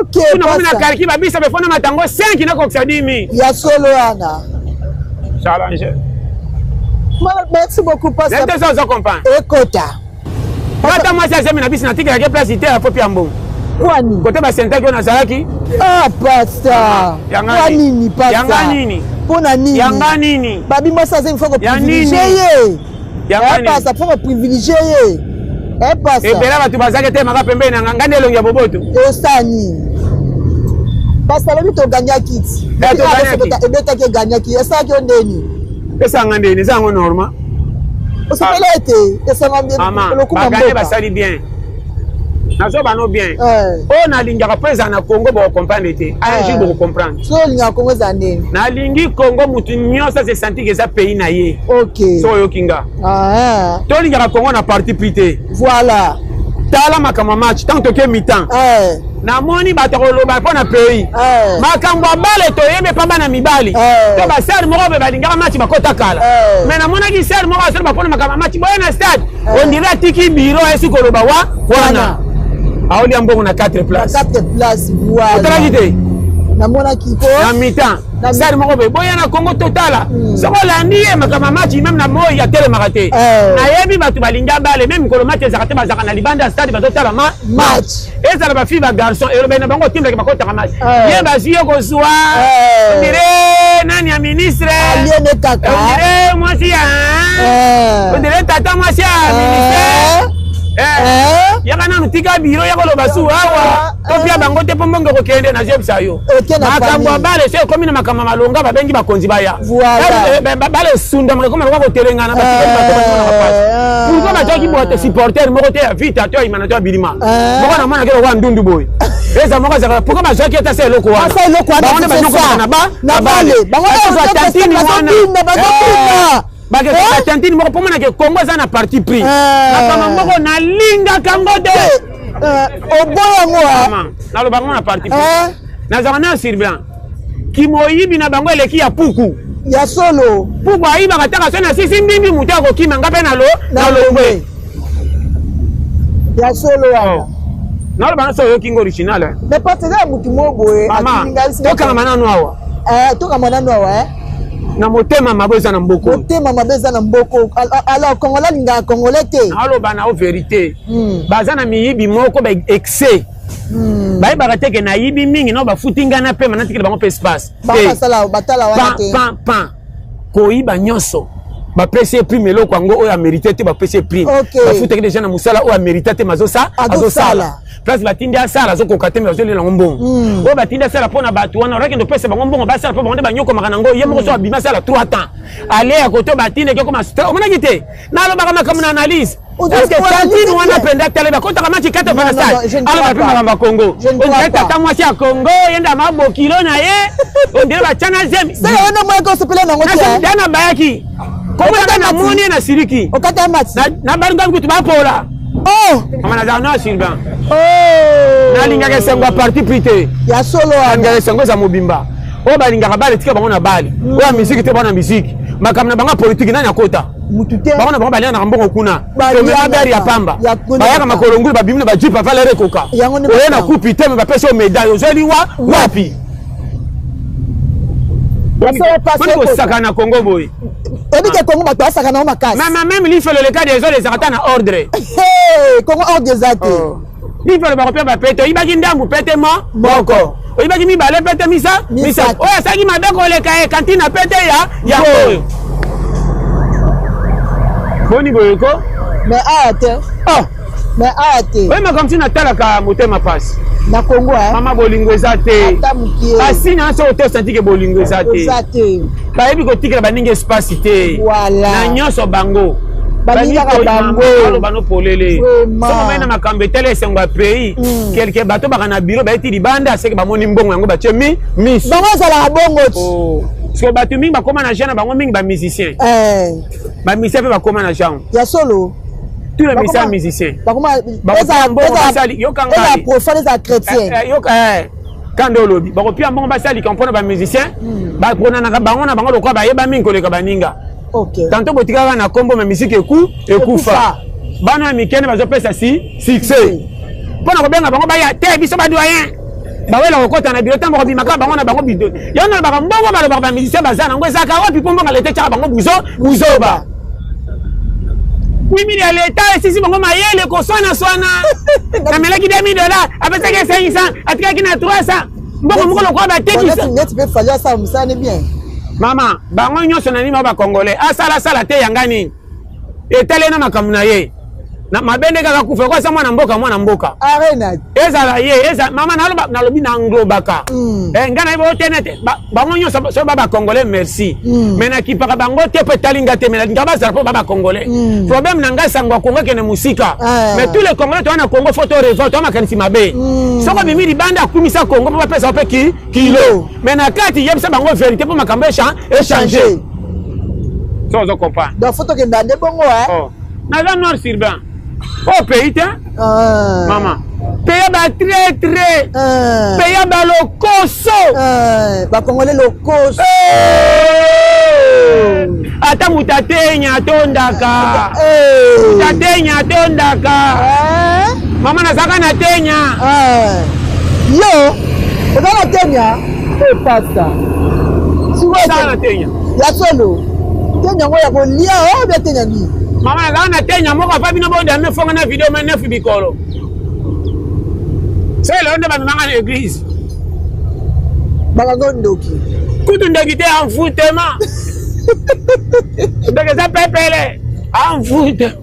Ok. Kuna komi na Pasta. kalki babisa befona matango 5 nakokisa 10 000. Ya solo wana. Challenge. Merci beaucoup pasta. Nete so ozo comprendre. Ekota. Ata mwasi azemi na bisi natikelaki place te afo pia mbongo. Kwani? Kote basentaki oyo nazalaki. Ah pasta. Yanga Kwa nini? nini pasta? Yanga nini? Mpona nini? Yanga nini? Babi mwasi azemi faut Ya koprivilégie nini? ye. Yanga Eh nini? pasta, faut koprivilégie ye. Eh pasta. Ebela bato bazalaki te maka pembeni na nga ngai nde elongi ya boboto. Osani. Pasta lobi toganyaki ti. Eh, toganyaki. Ebetaki eganyaki. Esalaki yo ndeni. Esanga ndeni eza yango normal. Osepela ete esanga Mama, lokuma baganye mboka. basali bien. Nazo bano bien. Eh. Oyo nalingaka mpo ezala na Congo bokocomprendre te. Un jour Eh. bokocomprendre. Soki olingaka Congo eza ndeni. Nalingi Congo mutu nyonso ase sentir que eza pays na ye. Ok. So oyoki nga. Ah, Tolingaka Congo na parti pris te. voilà. Tala makambo ya match ntango toke mi-temps. Eh. Namoni bato koloba mpo na pays. Eh. Makambo ya bale toyebi epa bana mibali. Eh. To basere moko boye balingaka match bakota kala. Eh. Mais namonaki sere moko asala bapona makambo ya match boye na stade. Eh. On dirait atiki bureau ayesi koloba wa wana. Aolia mbongo na 4 places. 4 places, voilà. Otalaki te. Namonaki ko. Na mi-temps. Na Sare moko boye boya na Congo totala. Soko olandi ye makambo ya match même na moi atelemaka te. Eh. Nayebi bato balinga bale même mikolo match ezalaka te bazalaka na libanda ya stade bazotala ma Match. Ezala ba fille ba garçon elobeli na bango otimbelaki bakotaka match. Eh. Ye bazwi ye kozwa. Eh. On dirait nani ya ministre. Aliene kaka. On dirait mwasi ya. Eh. On dirait tata mwasi ya ministère. Eh. Eh. Yaka nanu tika biro ya koloba su awa topia bango te mpo mbongo ekokende nazoyebisa yo Eke na makambo ya famille. bale so ekomi na makambo ya malonga babengi bakonzi baya Voilà. Bale esundamaka ekoma lokola kotelengana batikeli bato bamonaka pasi. Eh. Pourquoi bazwaki bote supporter moko te ya vita to ya imana to ya bilima Eh. moko namonaki lokola ndundu boye eza moko azalaka pourquoi bazwaki ata se eloko wana Asa eloko wana, bango nde c'est ça. banyokomaka na ba Na bale. Bango nde Bazozwa bazozwa tantine wana. bazobina, bazobina. Eh. Bakeka Eh? tantine moko mpo monake Congo eza na parti pris. Eh. Makambo moko nalingaka ngo te. Eh, oboya yango ah. Mama, naloba ngo na parti pris. Eh. Nazalaka na sur blanc. Kimoyibi na bango eleki ya puku. Ya solo. Puku ayibaka taka so na sisi mbimbi moto akokima nga mpe na Na longwe. Ya solo wana. Naloba nyonso oyoki ngo original. Eh. Mais pasta eza ya motu moko boye. Mama, atindi ngai tokangama nanu awa. Eh, tokangama nanu awa eh. Na motema mabe eza na mboko. Motema mabe eza na mboko. Alors Congolais alingaka Congolais te. Naloba na yo vérité. Baza na miyibi moko ba excès. Bayebaka te ke nayibi mingi no bafuti ngai na pema natikela bango mpe espace. Bango Eh. basala batala wana Pan te. pan pan. Koyiba nyonso. Bapesi ye prime eloko yango oyo amérité te bapesi ye prime. Ok. Bafutaki déjà na mosala oyo amérité te mazosa Azosala. azosala. Place batindi asala azokoka te mais bazolela yango mbongo. Oyo batindi asala mpona bato wana orakende opesa bango mbongo basala mpo bango nde banyokomaka nango ye moko so abima asala 3 ans. Ale ya koto batindi eke koma omonaki te. Nalobaka makambo na analyse. Ozo Est-ce que kola tantine nini wana te? mpenza tala bakotaka match 4 Non, fois na non, stade. non, je ne Alobaka crois mpe pas. makambo ya Congo. Je ne crois On dirait pas. tata mwasi ya Congo ye nde amabokilo na ye. On dirait batya na zemi. Sala wana moyaka osepela nango te. eh. Nasi na bayaki. Komona Okata nga mati. namoni ye na siliki. Okata mati. Na balinga kutu bapola. Oh, Mama nazala na Sylvain. Oh! Nalingaka esengo ya parti pris te. Ya solo wana. Nalingaka esengo eza mobimba. Oyo balingaka bale tika bango na bale. Oyo ya misiki te bango na misiki. Makambo na bango ya politiki nani akota? Mutu te. Bango na bango balianaka mbongo kuna. Balianaka. Tomela bere ya pamba. Ya kuna. Bayaka makolo ngulu babimi na bajipe avant l'heure ekoka. Yango nde Oye na makambo. kupi te me bapesi yo médaille ozweli wa wapi? Basala pasi Boni ekota. kosaka na Congo boye. Oyebi ke Congo bato basaka nango makasi. Mama meme lifelo eleka desordre ezalaka ata na ordre. Hey, Congo ordre eza te. Lifelo bakopia bapete oyibaki ndambu pete mo moko oyibaki mibale pete misa misato oyo asalaki mabe koleka ye kantine pete ya yango oyo boni boye ko Mais awa te. Oh. Mais awa te. Oyo makambo ntina natalaka motema pasi. Na Congo eh. Mama bolingo eza te. Ata mokie. Basi na so otosa ntike bolingo eza te. Eza te. Bayebi kotikela baninga espace te. Voilà. Na nyonso bango. Balingaka bango. Aloba no polele. Vraiment. Soki omoni na makambo etali esengo ya pays, quelque bato baka na bureau bayeti libanda seke bamoni mbongo yango batie mi miso. Bango ezalaka bongo ti. Oh. Parce que bato mingi bakoma na genre na bango mingi ba musiciens. Eh. Ba musiciens pe bakoma na genre. Ya solo. Tous les musiciens musiciens. Bakoma Bakopia mbongo basali yoka ngai. Ezala profane ezala chrétien. Eh, eh, yoka eh. Kanda olobi bakopia mbongo basali mpona ba musiciens baponanaka bango na bango lokola bayeba mingi koleka baninga. Okay. Tantôt botikaka na kombo ma musique eku ekufa. Bana ya mikene bazopesa si succès. Mpona kobenga bango baya te biso ba doyen. Bawela kokota na biro ntango bakobimaka bango na bango bido. Yango nalobaka mbongo balobaka ba musicien baza nango ezalaka wapi mpo mbongo leta etiaka bango buzo buzoba. 8000 ya leta esisi bango mayele koswana-swana. Namelaki 2000 dollars, apesaki 500, atikaki na 300. Mbongo moko lokola batekisa. Neti mpe Fally asala mosala ne bien. Mama, bango nyonso na nini ba congolais asala sala te yanga nini? Etali na makambo na ye. Na mabende kaka kufa ko asa mwana mboka mwana mboka. Arena. Ezala ye, eza mama naloba nalobi na englobaka. Eh nga na yebo te nete bango nyonso so ba ba congolais merci. Mais na kipaka bango te pe etali nga te mais nga bazala po ba ba congolais. Problème na nga sango ya Congo kene musika. Mais tous les congolais to na Congo faut to révolte to makanisi mabe. Soko bimi libanda akumisa Congo po bapesa pe ki kilo. Mais na kati yebisa bango vérité po makambo échanger. So ozo comprendre. Donc faut tokenda nde bongo eh. Oh. Naza noir sur blanc. Oh pays te. Ah. Maman. Pays ba traître. Ah. Pays ba lokoso. Ah. Ba congolais lokoso. Hey. Ata moto atenya atondaka. Hey. Moto atenya atondaka. Eh. Mama nazalaka na tenya. Eh. Yo oza na tenya e pasta. Nazalaka na tenya. Ya solo. Tenya yango ya kolia o bia tenya nini? Mama nazalaka na tenya moko afa bino bodame fonga na video me neuf bikolo. Soki lelo nde bamemanga na église. Bakango ndoki. Kutu ndoki te envoûtement. Ndoki eza pepele. Envoûtement.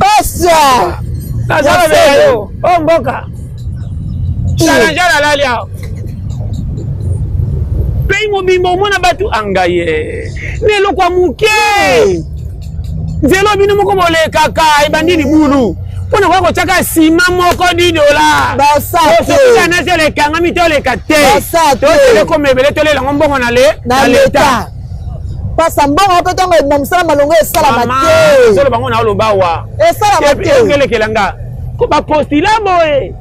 Pasta. Nazalobela yo. O mboka. Challenger alali awa. Pays mobimba omona bato angaye na eloko ya moke nzela bino moko bolekaka ebandi libulu mpo na koya kotiaka nsima moko 10 dollars Basate. nasi olekangami te oleka te Basate. totele koma ebele tolela yango mbongo na le Na leta. Pasa mbongo mpe ntango na mosala malongo esalama Mama, te. ozoloba ngo na oloba wa Esalama te. ongelekela nga ko bapostula boye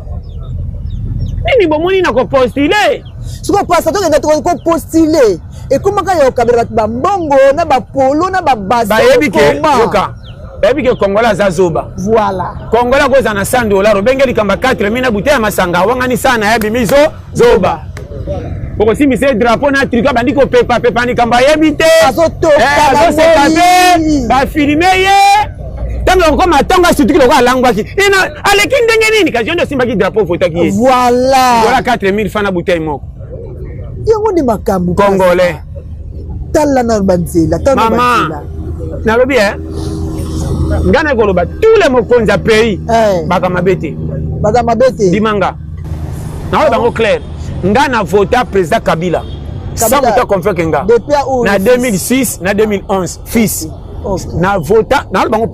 nini bomoni na kopostule Sikoyo pasa tokenda kopostule ekomaka ya kokabela bato bambongo na bapolo na babasi. Bayebi ke yoka bayebi ke congolais aza zoba. Voilà. Congolais akozala na 100 dollars obenge likambo ya 4000 na bouteille ya masanga awangani sana na ye abimi zo zoba. Bokosimbisa ye drapeau na tricot abandi kopepapepa likambo ayebi te. Azotoka Azoseka te bamoi. bafilme ye ntango akokoma ntango asutuki lokola alangwaki ina aleki ndenge nini kasi yo nde osimbaki drapeau ofotaki ye. Voilà. Voilà 4000 francs na bouteille moko. Yango nde makambo. Congolais. Tala na banzela, tala na Mama, banzela. nalobi eh nga na koloba tous les mokonzi ya pays Eh. baka mabe te. Baza mabe te. Dimanga. Naoyo bango clair. Nga na vota président Kabila. Sans moto convaincre nga. Depuis où? Na 2006 na 2011 fils. Okay. Na vota na bango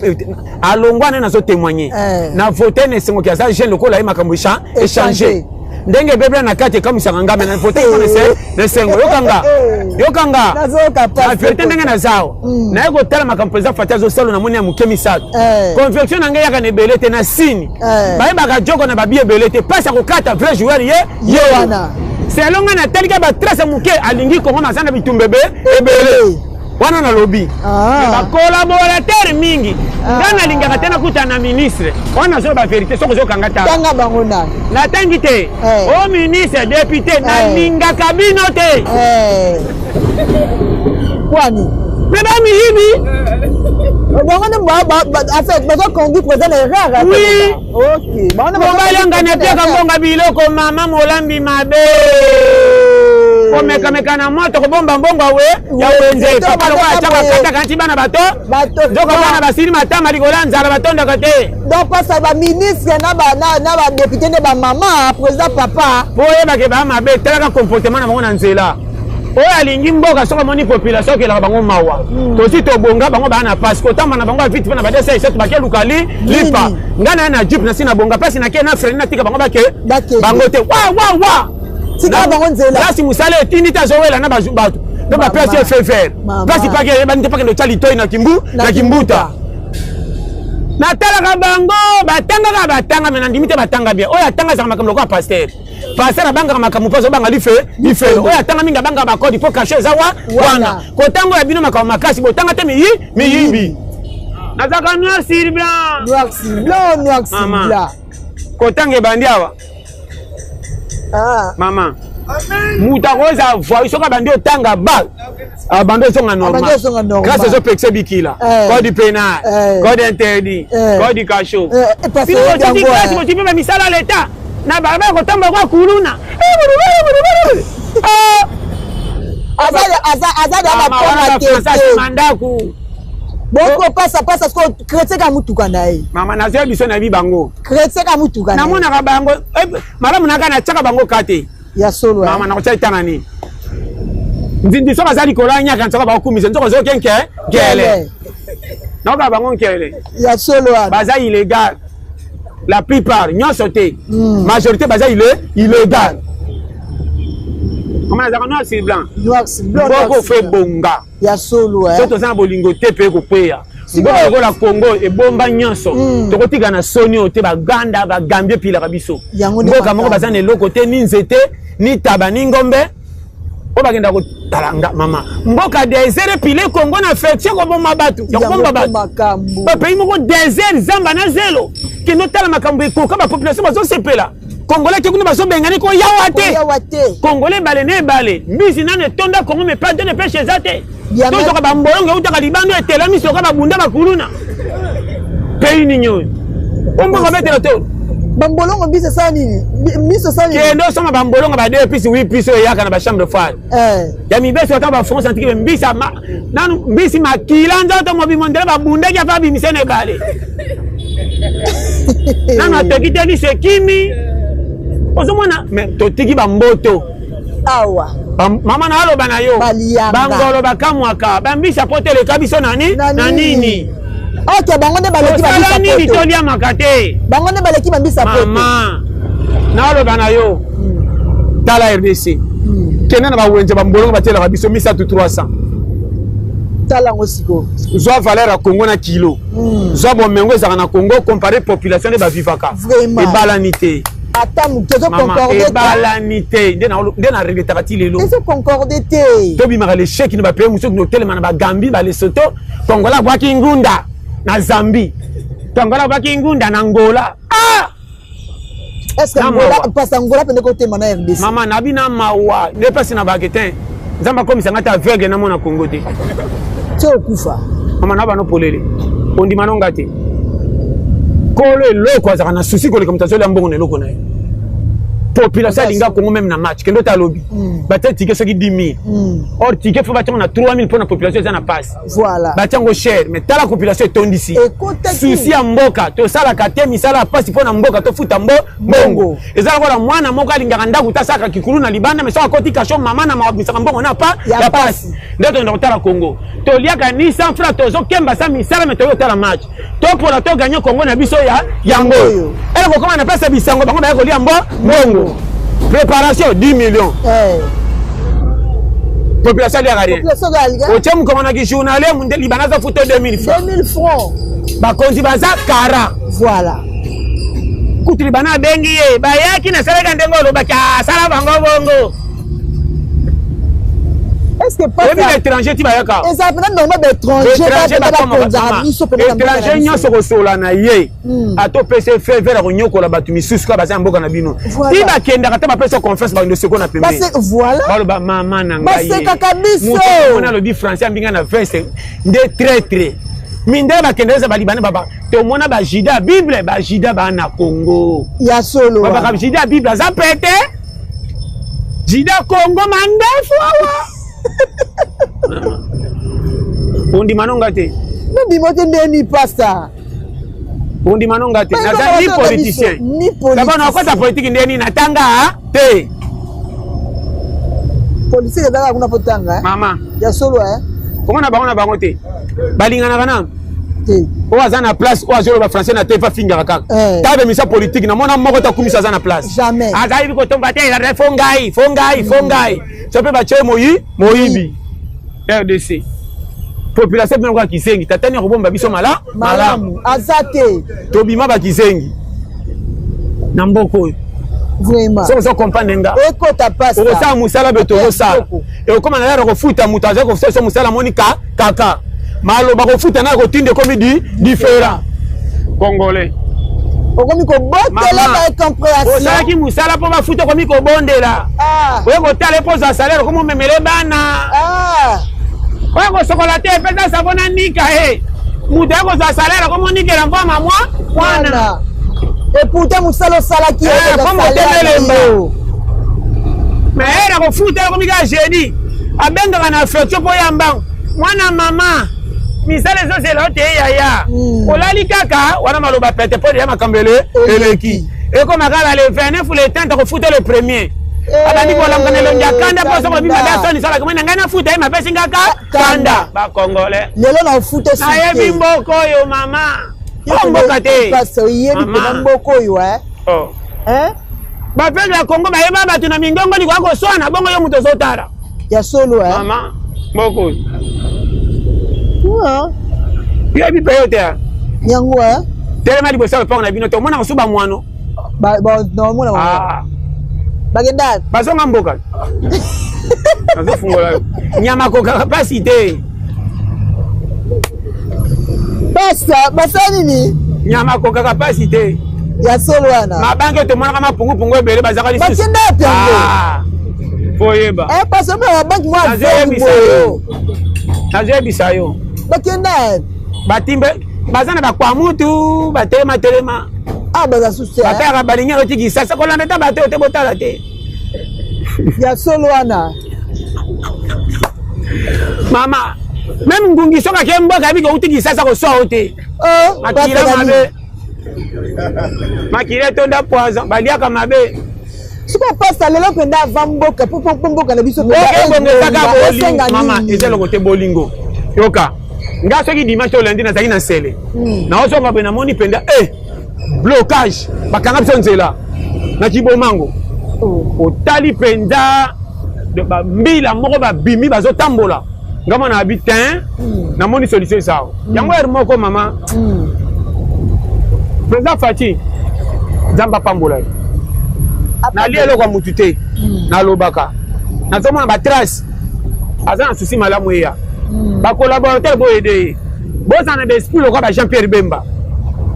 alongwa na nazo témoigner. Eh. Na voter na esengo ki aza jeune lokola ye makambo échanger. Échanger. Ndenge ebebela na kati ekamwisaka nga, me na vote na esengo. Yokanga, yokanga na verité ndenge naza awa. Naye kotala makambo président Fati azosala, namoni ya moke misato. Conviction na ngai eyaka na ebele te na sini. Bayebaka joko na babi ebele te, mpasi ya kokata vrai joueur ye ye wana. Selon ngai, natalika batrace ya moke, alingi Kongo, aza na bitumba ebele wana. Nalobi bacollaborateur mingi. Ngai nalingaka te nakutana na ministre wana, azoloba vérité. Soki ozokanga, tala. Tanga bango nani? Natangi te. O ministre, député, nalingaka bino te. Kwani? Mpe bamiyibi. Bango nde en fait bazoconduire président na erreur. Oui. Ok. Mobali angani atiaka mbonga biloko, mama molambi mabe, komekameka na moto, kobomba mbongo awe ya wenze. Papa lokola atiaka kataka nti bana bato, nzoka bana basili matama likolo ya nzala, batondaka te. Donc pasa baministre na badéputé nde bamama président papa. Po oyebake baa mabe, talaka comportement na bango na nzela. Oyo alingi mboka, soki amoni population, okelaka bango mawa. Tosi tobonga, bango baa na pasi, kotamba na bango ya vite mpe na badesa esetu bake luka li lipa. Ngai na ye na jeep, nasi na bonga mpasi, nake na freine, natika bango bake bango te, wa wa wa. Tika bango nzela. Place mosala etindi te, azowela na bato mpe baplace ye feu vert, place pake eyebani te, pakende otya litoi na kimbu na kimbuta. Natalaka bango, batangaka, batanga, me nandimi te batanga bien. Oyo atanga azaka makambo lokola pasteur. Pasteur abangaka makambo mpo azobanga life lifelo. Oyo atanga mingi abangaka bakodi mpo kashe eza wa wana. Kotanga ya bino makambo makasi, botanga te, miyi miyibi. Nazalaka noir sur blanc. Noir sur blanc, noir sur blanc. Kotanga ebandi awa. Mama, moto akoza voi soki abandi otanga ba abandi ozonga normal, grâce ezopekisa bikila, code pénal, code interdit, code cachot. Bino botiki classe, botiki mpe bamisala leta na balabala, kotambola kwa kuluna. Aza da bakoma te. Ndako. Boko pasa pasa siko chrétien ka mutuka na ye. Mama, nazoya biso, nayebi bango. Chrétien ka mutuka. Namonaka bango malamu, naka natiaka bango ka te. Ya solo. Mama, nakotya etanga nini? Nzinzi soki aza likolo ya nyaka, nsoka bakokumisa, nzoka ozoke nke nkele, naoka bango nkele. Ya solo wana. Baza illégal la plupart, nyonso te, majorité baza illégal. Mama, nazalaka noir sur blanc. Noir sur blanc. Mboko fe bonga. Ya solo. So toza na bolingo te mpe ekokweya. Mboka lokola Congo ebomba nyonso, tokotika na soni oyo te. Baganda, bagambie epilaka biso. Mboka moko baza na eloko te, ni nzete, ni taba, ni ngombe oyo bakenda kotala nga. Mama, mboka désert epile Congo na feti koboma bato ya kobomba bato. Bapays moko désert, zamba na zelo, kende otala makambo ekoka, bapopulation bazosepela. Congolais te kuna, bazobengani koyawa te. Congolais ebale na ebale, mbisi nano etonda Congo, mais pas de pêche eza te. Tozoka bambolongo eutaka libanda, etelami soka babunda bakuluna. Pays nini oyo omboka betela to? Bambolongo, mbisi esala nini? Mbisi esala nini? Kende osomba bambolongo ba deux puces, huit puces, oyo eyaka na bachambre froide ya mibeso. Ata bafrance antiki mbisi nanu, mbisi makila nzoto mobimo ndele babundaki afa abimise na ebale, nanu atoki te, liso ekimi. Ozomona, mais totiki bamboto. Awa. Mama, na aloba na yo, bangolo bakamwaka bambisi apo teleka biso nani na nini. Ok, bango nde baleki. Tosala nini? Toliamaka te. Bango nde baleki bambisi apo. Mama, naloba na yo, tala RDC, kende na bawenze, bambolongo batielaka biso misato 300. Tala yango sikoyo. Zwa valeur ya Congo na kilo, zwa bomengo ezalaka na Congo, compare population nde bavivaka, ebalani te. Ata moto ezoconcorde. Ebalani te, nde na regretaka ti lelo. Ezoconcorde te. Tobimaka l'échec na bapays mosusu, totelema na bagambie, balesoto. Kongola abwaki ngunda na Zambie, Kongola abwaki ngunda na Angola. Ah! Est-ce que parce Angola pende kotema na RDC? Mama, nabi na mawa nde mpasi na bake te. Nzambe akomisa nga te aveugle, namona Congo te. Ti okufa. Mama, na bano polele, ondima nonga te. Kolo eloko azalaka na susi koleka moto azolia mbongo na eloko na ye. Population alinga Congo. Même na match, kende ota alobi, batia ticket soki 10 000, or ticket faut batiango na 3 000 mpona population eza na pasi. Batiango cher, mais tala population etondisi. Susi ya mboka tosalaka te, misala ya pasi mpo na mboka tofuta mbo mbongo. Eza lokola mwana moko alingaka ndako te, asalaka kikulu na libanda, mais soki akoti kasho, mama na mabimisaka mbongo na pa ya pasi. Nde tokenda kotala Congo, toliaka ni 100 franc, tozokemba sa misala, mais toyei kotala match, topola, toganye Congo na biso ya yango oyo. Ele kokoma na place ya bisango, bango baya kolia mbo mbongo. Préparation 10 millions. Eh. Population aliaka rien. Otie mokongo na kijournalier libanda aza futa 2000 francs. 2000 francs. Bakonzi baza kara. Voilà. Kutu libanda abengi ye bayaki nasalaka ndenge olobaki asala bango bongo. Est-ce que pas oyebi baétranger ti bayaka eza mpena normal baétranger bakonzaka biso étranger nyonso kosola na ye ata opesa ye feu vert akonyokola bato misusu kaka baza ya mboka na bino ti bakendaka ata bapesa confiance bakende seko na pembeni baloba mama na ngaibasekaka biso mona alobi français ambinga na veste nde traitre mindele bakenda eza balibane baba tomona bajuda ya bible bajuda baa na congo ya solo babaka juda ya bible aza pete juda congo mandefu awa ondima nonga te nondima te ndeni pasta ondima nonga te naza ni politicien d'abord nakota politike ndeni natanga te politike ezalaka kuna potanga mama ya solo eh? komona bango na bango te balinganaka na oyo aza na place oyo azoloba français na te afingaka kaka eh. ta bemisa politike namona moko takumisa aza na place azayebi kotomba te fo ngai fo ngai fo ngai so mpe batye moyi moyibi rdc population bino lokola kizengi tata ni akobomba biso mala malamu aza te tobima bakizengi na mboka oyo vraiment soki ozo comprendre nga ekota pasi okosala mosala be tozosala ekokoma na yara kofuta moto azali kofuta biso mosala amoni ka kaka maloba kofuta na kotinda ekomi di différent congolais okomi kobotela ba incompréhension osalaki mosala mpo bafuta okomi kobondela ah. oye kotala mpo ozwa salaire okomi omemele bana ah. oye kosokola te epesa savo na nika e eh. moto aye kozwa salaire okomi onikela mvama mwa mwana eputa mosala osalaki eh, mpo motema elemba mais ere kofuta ekomi kaka jeudi abengaka na affection mpo ya mbango mwana mama misala ezozela yo te yaya hmm. olali kaka wana maloba pete mpo deya makambo ele eleki ekoma kaka le 29 le 30 akofuta le premier eh, abandi kolamuka na elongi ya kanda mpo soko lobi mabe asoni salaka moi na ngai nafuta ye mapesi nga ka kanda bakongole lelo nafuta nayebi mboka oyo mama oyo mboka te oyebi mpena mboka oyo eh? oh. eh? bapeuple ya congo bayeba bato na mingongo likoya koswana bongo yo moto ozotala ya solo eh? mama mboka oyo yoyebi mpe yo te yango eh? telema liboso ya lopango na bino te omonaka su bamwano ah. bakenda bazonga mboka nazofungola yo nyama kokaka mpasi te pasta basala nini nyama akokaka mpasi te ya solo wana mabanke tomonaka mapungupungu ebele bazaka lisusu bakenda wapi yango ah, foyeba eh, pasta mpe mabanki mwa nazoyebisa yo bakenda batimbe baza na bakwamutu batelema telema ah, baza susu eh? batalaka balingi yango ti kisasa kolanda ta bato te botala te ya solo wana mama meme ngungi soki ake mboka ayebi kouti kisasa koswa yo te oh, makila mabe makila etonda poison baliaka mabe sikoyo pasta lelo mpenza ava mboka mpo mboka na biso ebongesaka bolingo mama eza eloko te bolingo yoka nga soki dimanche to lundi nazalaki na nsele hmm. naozonga boye namoni mpenza e eh, blocage bakanga biso nzela na kibomango oh. otali mpenza bambila moko babimi bazotambola nga mwana abi tin hmm. namoni solution eza awa hmm. yango ere moko mama hmm. président Fatshi nzambe apambola ye nalia eloko ya motu te nalobaka nazomona batrace aza na susi malamu eya bacollaborateur boyede ye bozala na baesprit lokola ba jean pierre bemba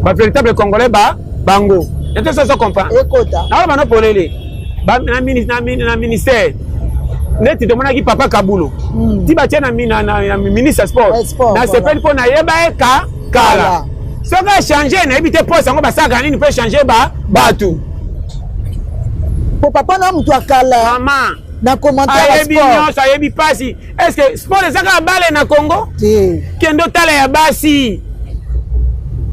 ba véritable congolais ba bango nete soso comprendre naloba no polele na ministère neti tomonaki papa kabulo hmm. ti batie na ministre ya sport nasepeli mpo nayeba ye ka kala soki achange nayebi te poste yango basalaka nini mpo echange ba bato po papa na moto ya kala mama na commentaire ayebi nyonso ayebi mpasi est ce que sport eza kaka bale na congo kende otala ya basi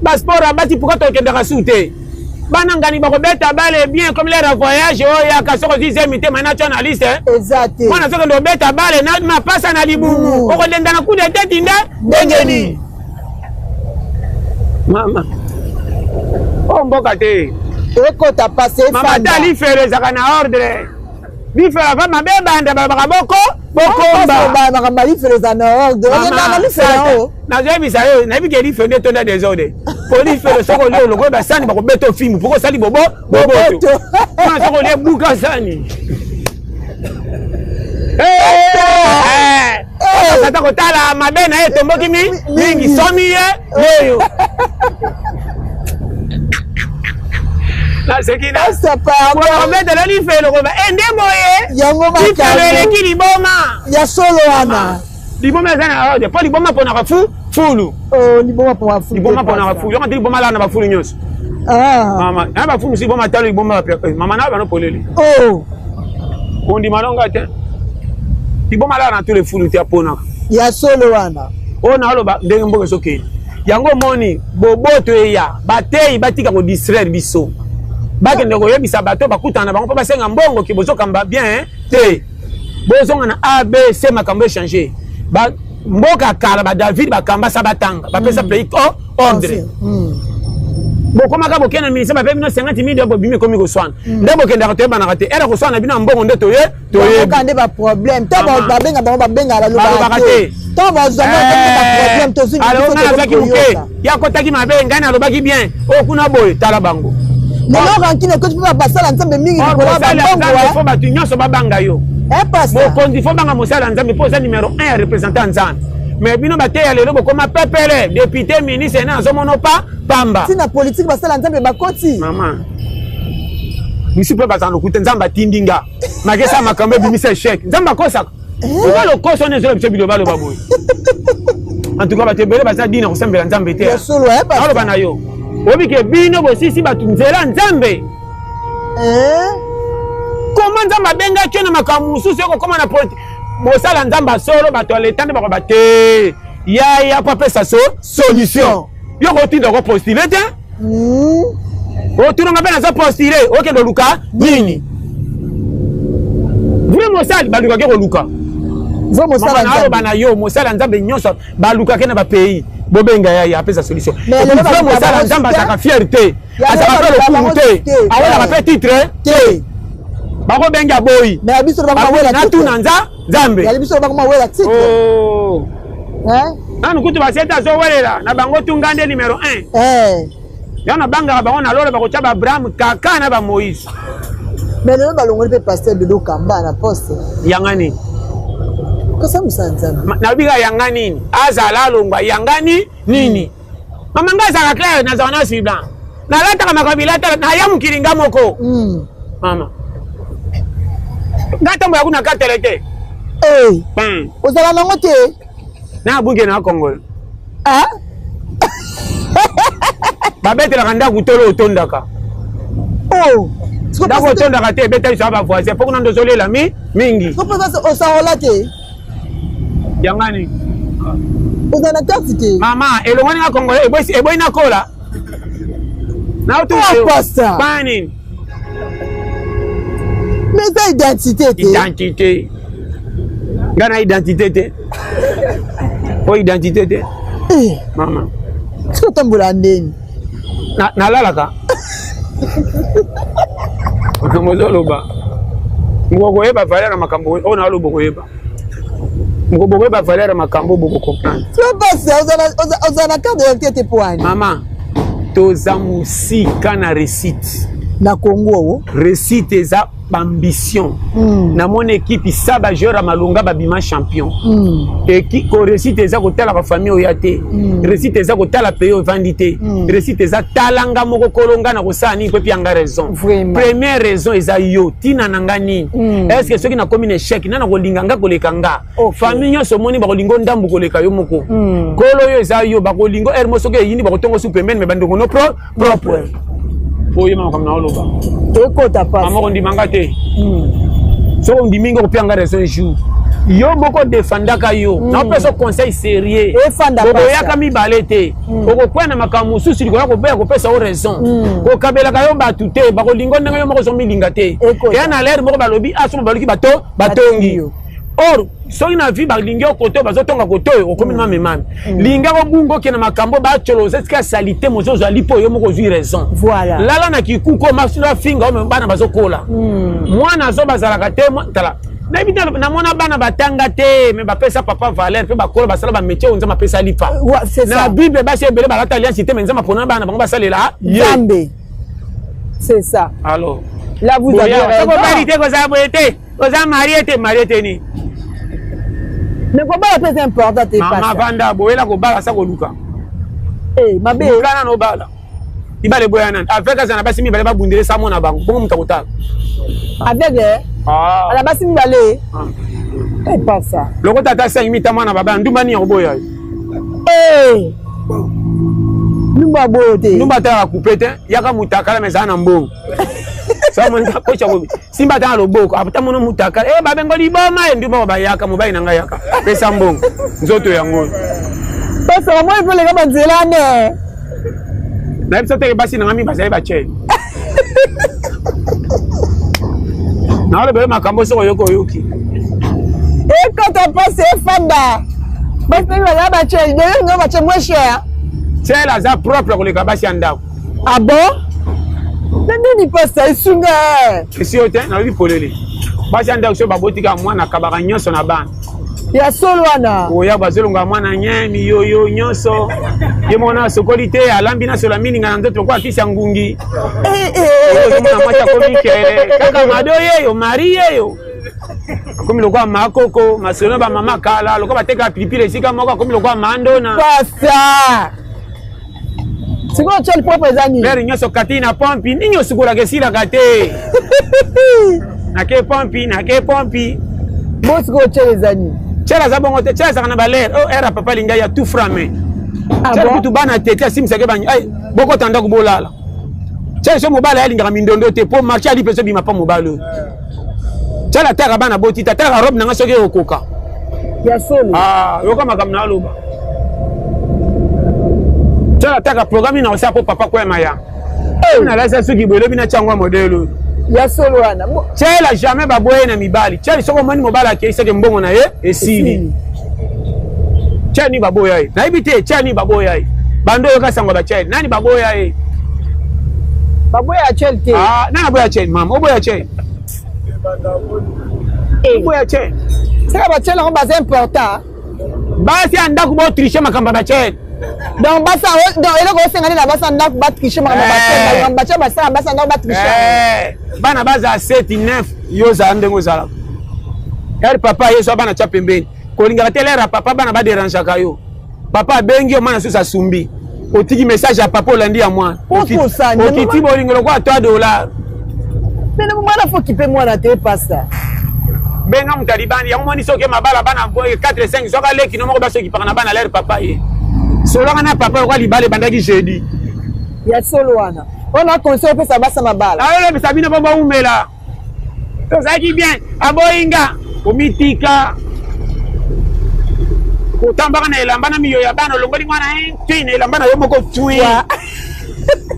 basport ya basi pourkoi tokendaka su te bana ngani bakobeta bale bien comme l'air ya voyage oyo yaka soki ozwi zemi te mai natyo na liste eza te mwana soki ndo obeta bale na mapasa na libumu mm. okolenda na kuda te tinda ndenge nini mama oyo mboka te. Ekota pasi efanda. Mama ta lifelo ezalaka na ordre. Lifelo ava mabe ebanda balobaka boko bokomba. Makambo ya lifelo eza na ordre. Okendaka na lifelo yango. Nazoyebisa yo nayebi ke lifelo nde etonda desordre. Po lifelo soki olie olokola basani bakobeta ofimbu poko osali bobo boboto. Wana soki olie buka sani. Ata kotala mabe na ye etomboki mingi somi ye yeyo naseki naobetela lifelo koba e nde boye yango lifelo eleki liboma ya solo wana liboma eza na ordre mpo liboma mponaka fu fulu oh, liboma mponaka fulu liboma mponaka fulu yango te liboma alala na bafulu nyonso ah. mama na bafulu mosusu liboma talo liboma eh, mama na bano polele oh. kondima nonga te liboma alala na tule fulu te aponaka ya solo wana oyo naoloba ndenge mboka ezokende yango omoni boboto eya bateyi batika kodistraire biso bakende koyebisa bato bakutana na bango mpo basenga mbongo ke bozokamba bien te bozonga na abc makambo echange ba mboka kala ba david bakamba sa batanga bapesa pays oh, ordre bokomaka bokende na ministère bape bino 50 mille bobimi ekomi koswana mm. nde bokendaka toyebanaka te ere koswana na bino ya mbongo nde toye toyebi nde baproblème to babenga bango babenga balobaka te to bazwa baproblème tozwi alors ngai nazwaki moke ye akotaki mabe ngai nalobaki bien oyo kuna boye tala bango lelo rankine ekoti mpe basala nzambe mingi likolo ya bambongo fo bato nyonso babanga yo mokonzi fo banga mosala ya nzambe mpo oza numero 1 ya représentant nzambe mais bino bateya lelo bokoma pepele député ministre ene azomono pa pamba ntina politike basala nzambe bakoti mama misu mpe bazala lokuta nzambe atindi nga makesa makambo ebimisa échec nzambe akosaka oza lokoso wana ezola biso bilobaloba boye en tout cas bato ebele baza dina kosambela nzambe te aloba na yo oyebi ke bino bosisi bato nzela nzambe koma nzambe abengaki yo na makambo mosusu ekokoma na politi mosala nzambe asolo bato ya leta nde bakoba te yaya po apesa so solution yo kotinda kopostile te otunanga mpe naza postile okende oluka nini vrai mosali balukaki koluka aloba na yo mosali ya nzambe nyonso balukaki na bapays bobenga yaya apesa solution vrai mosali ya nzambe azalaka fier te azalaka mpe lokumu te awelaka mpe titre te bakobenga aboyi natuna nza nzambe oh. Nanu kutu basete azowelela na bango tunga nde numero 1 eh. Yango nabangaka bango na lola bakotya baabraham kaka na bamoïse. Mais lelo balongoli mpe pasteur Dodo Kamba na poste. Yanga nini? Kosambisa Nzambe. Nalobi kaka yanga nini? Azala alongwa yanga ni nini? Mama nga azalaka claire nazala na sur blanc. Nalataka makambo bilata naya mokili nga moko. Mama. Nga ntango ya kuna katele te. Eh. Ozala nango te. Na buke na Congolais. Ah? Babetelaka ndako tolo otondaka. Oh. Ndako otondaka te ebeta biso ya ba voisin mpo kuna nde ozolela mi mingi. Osarola te. Yangani. Oza na carte te. Mama, elongwani na Congolais eboyi na kola. Na otuna yo. Pasteur. Pani. Mais eza identité te. Identité. Nga na identité te. Po identité te. Eh. Mama. Soki otambola ndeni. Nalalaka. Makambo ozoloba. Moko koyeba valeur ya makambo oyo naloba okoyeba. Moko bokoyeba valeur ya makambo boko comprendre. Oza na carte d'identité te po ani? Mama, toza mosika na réussite. Na Congo. Réussite eza bambition. Namoni ekipe sa bajoueur ya malonga babima champion. Ko réussite eza kotala bafamille oya te. Réussite eza kotala pays ovandi te. Réussite eza talanga moko kolonga na kosala nini po epi yanga raison. Première raison eza yo tina na nga nini. Est-ce que soki nakomi na échec nana kolinga nga koleka nga. Famille nyonso omoni bakolinga ndambu koleka yo moko. Kolo yo eza yo bakolinga heure moko soki eyindi bakotongo su pembeni mais bandeko no propre. Oyo makambo na oloba. Ekota pa. Mama kondima nga te. Soki ondimi nga kopia nga raison jour. Yo moko defendaka yo. Napesa conseil sérieux. Bokoyaka mibale te. Okokwea na makambo mosusu likolo ya koboya kopesa yo raison. Kokabelaka yo bato te, bakolinga ndenge yo moko ozomilinga te. Eya na l'heure moko balobi ah somo baluki bato batongi. Or soki na vie balingi yo kote oyo, bazotonga kote oyo, okomi mame mame. Linga kobunga, okende makambo bacolo, oza esika salite, mozozwa lipo, yo moko ozwi raison. Voilà. Lala na kikuku, masino afinga oyo, bana bazokola. Mwana azo bazalaka te. Tala, nayebi te, namona bana batanga te, me bapesa papa valeur mpe bakola, basala bamétier oyo Nzambe apesa lipa. Ouais, c'est Na ça. Bible, basi ebele balata alliance te, me Nzambe apona bana bango basalela ye. Nzambe. C'est ça. Alors Là, vous avez raison. Obali te, kozala boye te, oza marié te, marié te nini? Mais kobala mpe eza important te. Mama. Pasa. Vanda boyela kobala sa koluka. Eh, mabe. Luka nano obala. Libala eboya nani? Avec aza na basi mibale, babundele sa mona bango bongo, moto akotala. Avec Ah. ala basi mibale. Ah. Eh, pasa. Lokota ata 5 mita, mwana babala ndumba nini akoboya yo? Eh. Ndumba boyo te. Ndumba atalaka coupe te, yaka mutakala, me ezala na mbongo. Kocha simba ata na loboko, ata mono mutakala e babengo liboma ye ndumba bayaka mobali na ngai, yaka pesa mbongo, nzoto yango. Pasa, bamoi mpe leka banzela ne. Nayebi so teke basi na ngai mi bazali bachele, naolobele makambo soki oyoki, oyoki. Ekota mpasi efanda. Basi mpe bazala bachele, deyo ngo bache moins cher. Chele aza propre koleka basi ya ndako. Ah bon? Na nini, pasa esunga? Esi yo te, nalobi polele, basi ya ndako soki babotika mwana, akabaka nyonso na bana. Ya solo wana. Oya bazolonga mwana nye miyoyo nyonso, ye moko na asokoli te, alambi na solo mininga na nzoto lokola kisi ya ngungi. Eh, eh. Ozomona mwasi akomi kele kaka mado yeyo mari yeyo, akomi lokola makoko masolo bamama kala, lokola batekaka pilipili esika moko, akomi lokola mandona. Pasa, sikoyo chele propre eza nini? Lere nyonso kati na pompi nini osukolaka esilaka te, nake pompi, nake pompi. Bo sikoyo chele eza nini? Chele aza bongo te. Chele azalaka na balere o ere ya papa lingai ya tout frame. Ah Chele bon? kutu bana tete asimisaki bangi ai bokota ndako bolala. Chele so mobali alingaka mindondo te, po marché ali mpe so bima pa mobali oyo. Chele ataka bana boti te, ataka robe nanga soki ekokoka. Ya solo. Ah, yoka makambo na aloba. Chele ataka programme na osala po papa kwema ya nalasa soki boye elobi na tiango ya modele oyo. Ya solo wana. Chele jamais baboye na mibali. Chele soki omoni mobali akei, seke mbongo na ye esili. Chele nini baboya ye? Nayebi te chele nini baboya ye. Bando oyoka sango bachele nani baboya ye? Baboya ya chele te. Ah, nani aboya chele? Mama, oboya chele? Oboya chele? Seka bachele yango baza important. Basi ya ndako botriche makambo ya bachele. Donc basa, donc eloko osenga nde na basa ndako batriche makambo ya Eh. bachele, bachele basala, basa ndako batriche. Eh, bana baza 7 9, yo ozala ndenge ozalaka ere papa ye so bana tya pembeni, kolingaka te lere ya papa, bana baderangeaka yo. Papa abengi yo, mwana susu asumbi, otiki message ya papa, olandi ya mwana. Okosani. Okiti bolingo lokola 3 dollar. Mene mwana fo kipe mwana te, pasa. Benga moto alibandi yango, moni soki mabala bana 4 5, soki aleki no moko basokipaka na bana lere papa ye solaka na papa lokola libala ebandaki jeudi. Ya solo wana. Wana conseil opesa basa mabala? Ayolobisa bino mpo baumela, tozalaki bien, aboyinga omitika kotambaka na elamba na miyo ya bana, olongoli mwana twi na elamba na yo moko twi,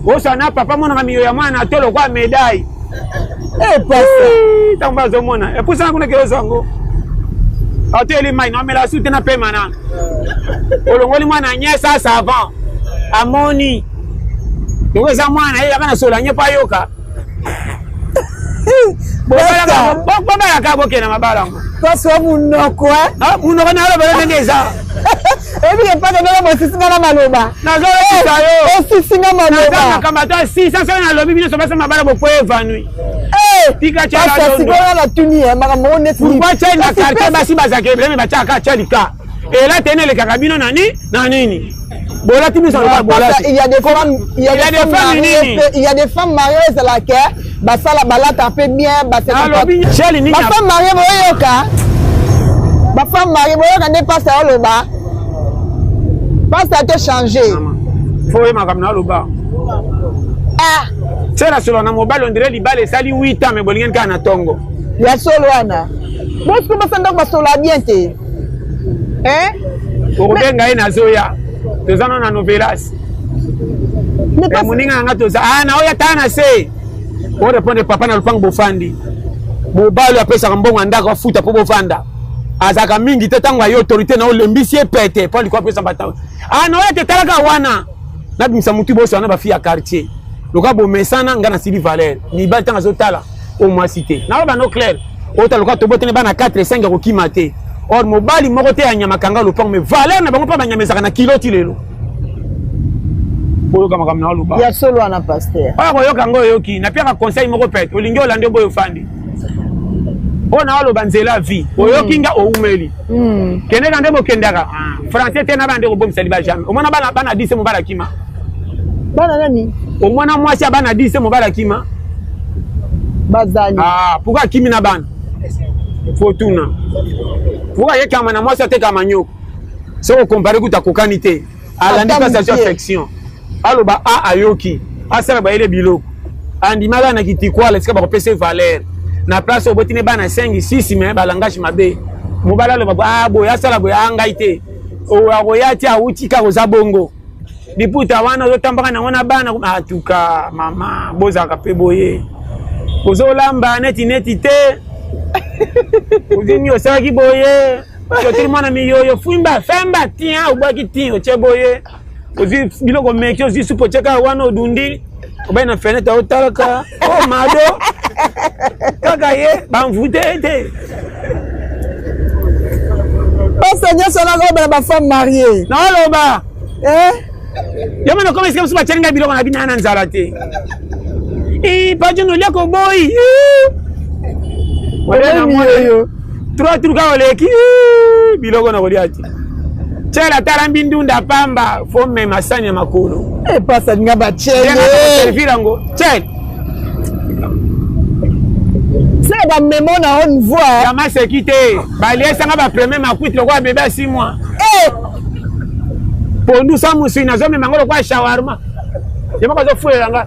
osala na papa monaka miyo ya mwana to lokwa médaille. Eh, pasa. Ntango bazomona epusana kuna keozo yango atoyeli mai naomela su te na pema na olongoli mwana nye sa savon, amoni yango eza mwana ye yaka na solo nye mpo ayoka. Bobalaka, bokende mabala yango. Pasi wa munoko. Munoko na alobala ndenge eza. Oyebi ke mpaka ndenge bosisinga na maloba. Nazolekisa yo. Osisinga maloba. Makambo ata 600 soki nalobi, bino so basa mabala boko évanoui. Tika. Pasa, sikoyo natuni ye makambo ngo neti Pourquoi tiali na quartier basi bazalaka ebele, me batiaka tialika ela tene elekaka bino na ni na nini bolati biso lokola bolati? Il y a des femmes, il y a Il y a des des femmes femmes mariées, nini? il y a des femmes mariées ezalaka basala balata mpe bien. Nalobi cheli nini? Bafemme mariée boyoka, bafemme mariée boyoka nde pasa oloba, pasa to changer. Fo oye makambo naloba. Ah. Tiela solo na mobali, on dirait libala esali 8 ans, me bolingani kaka na ntongo. Ya solo wana. Bosiko basa ndako basola bien te, hein? Okobenga ye, nazoya, toza no na novelas. Mais moninga na nga toza ah, na oyo ata na se orépondre papa na lopango bofandi, mobali apesaka mbongo ya ndako afuta mpo bofanda. Azalaka mingi te ntango aye autorité na olembisi ye pete mpo aliko apesa bata. Ah na oyo te talaka wana. Nabimisa mutu boso wana ba fille ya quartier. Loka bomesana nga nasili valeur. Mibali ntango azotala o mwasi te. Naloba no clair. Ota loka tobotene bana 4 5 ya kokima te. Or mobali moko te ya nyama kanga lopango mais valeur na bango mpe banyama ezalaka na kilo ti lelo. Boyoka makambo na oloba. Ya solo wana pasteur. Oyo koyoka yango oyoki. Napiaka conseil moko pete. Olingi olandi oboyo ofandi. Oyo na oloba nzela vie. Oyoki nga oumeli. Kendeka nde bokendaka. Français te na bande kobomisa liba jamais. Omona bana bana 10 mobali akima. Bana nani? Omona mwasi ya bana 10 mobali akima. Bazali. Ah, pourquoi akimi na bana? Fortuna. Pourquoi ayekama na mwasi atekama manyoko? Soki okompare kuta akokani te. Alandi place azwi affection. Aloba a ayoki. Asala bayele biloko. Andimaka na kitikwala esika bakopesa ye valeur. Na place oyo botine bana 5 6 mais ba langage mabe. Mobali aloba ah boye asala boye ah ngai te. Oyo akoya ti awuti kaka oza bongo. Liputa wana ozotambaka nango na bana atuka mama bozalaka mpe boye. Ozolamba neti neti te. Ozwi nini osalaki boye. Oteli mwana miyoyo fwimba femba tia obwaki ti otie boye. Ozwi biloko meki ozwi supu otie kaka wana odundi obai na fenêtre otalaka oh mado kaka ye bamvute te. Pasta nyonso nakobela ba femme mariée. Naoloba. Eh? Yo mwana koma esika mosusu batyeli ngai biloko na bino na nzala te. Ii pajo nolia koboyi. Oyo. Trois tours kaka oleki biloko na kolia te. Tyela tala mbindunda pamba fo mema sani ya makolo. Eh pasta nga ba tyele. Servir yango. Tyele. C'est ba memo na haute voix. Ya maseki te. Baliesanga ba premier makwiti lokola bebe ya 6 mois. Eh! Pondu sa musui nazomema yango lokola shawarma. Ye moko azofulela nga.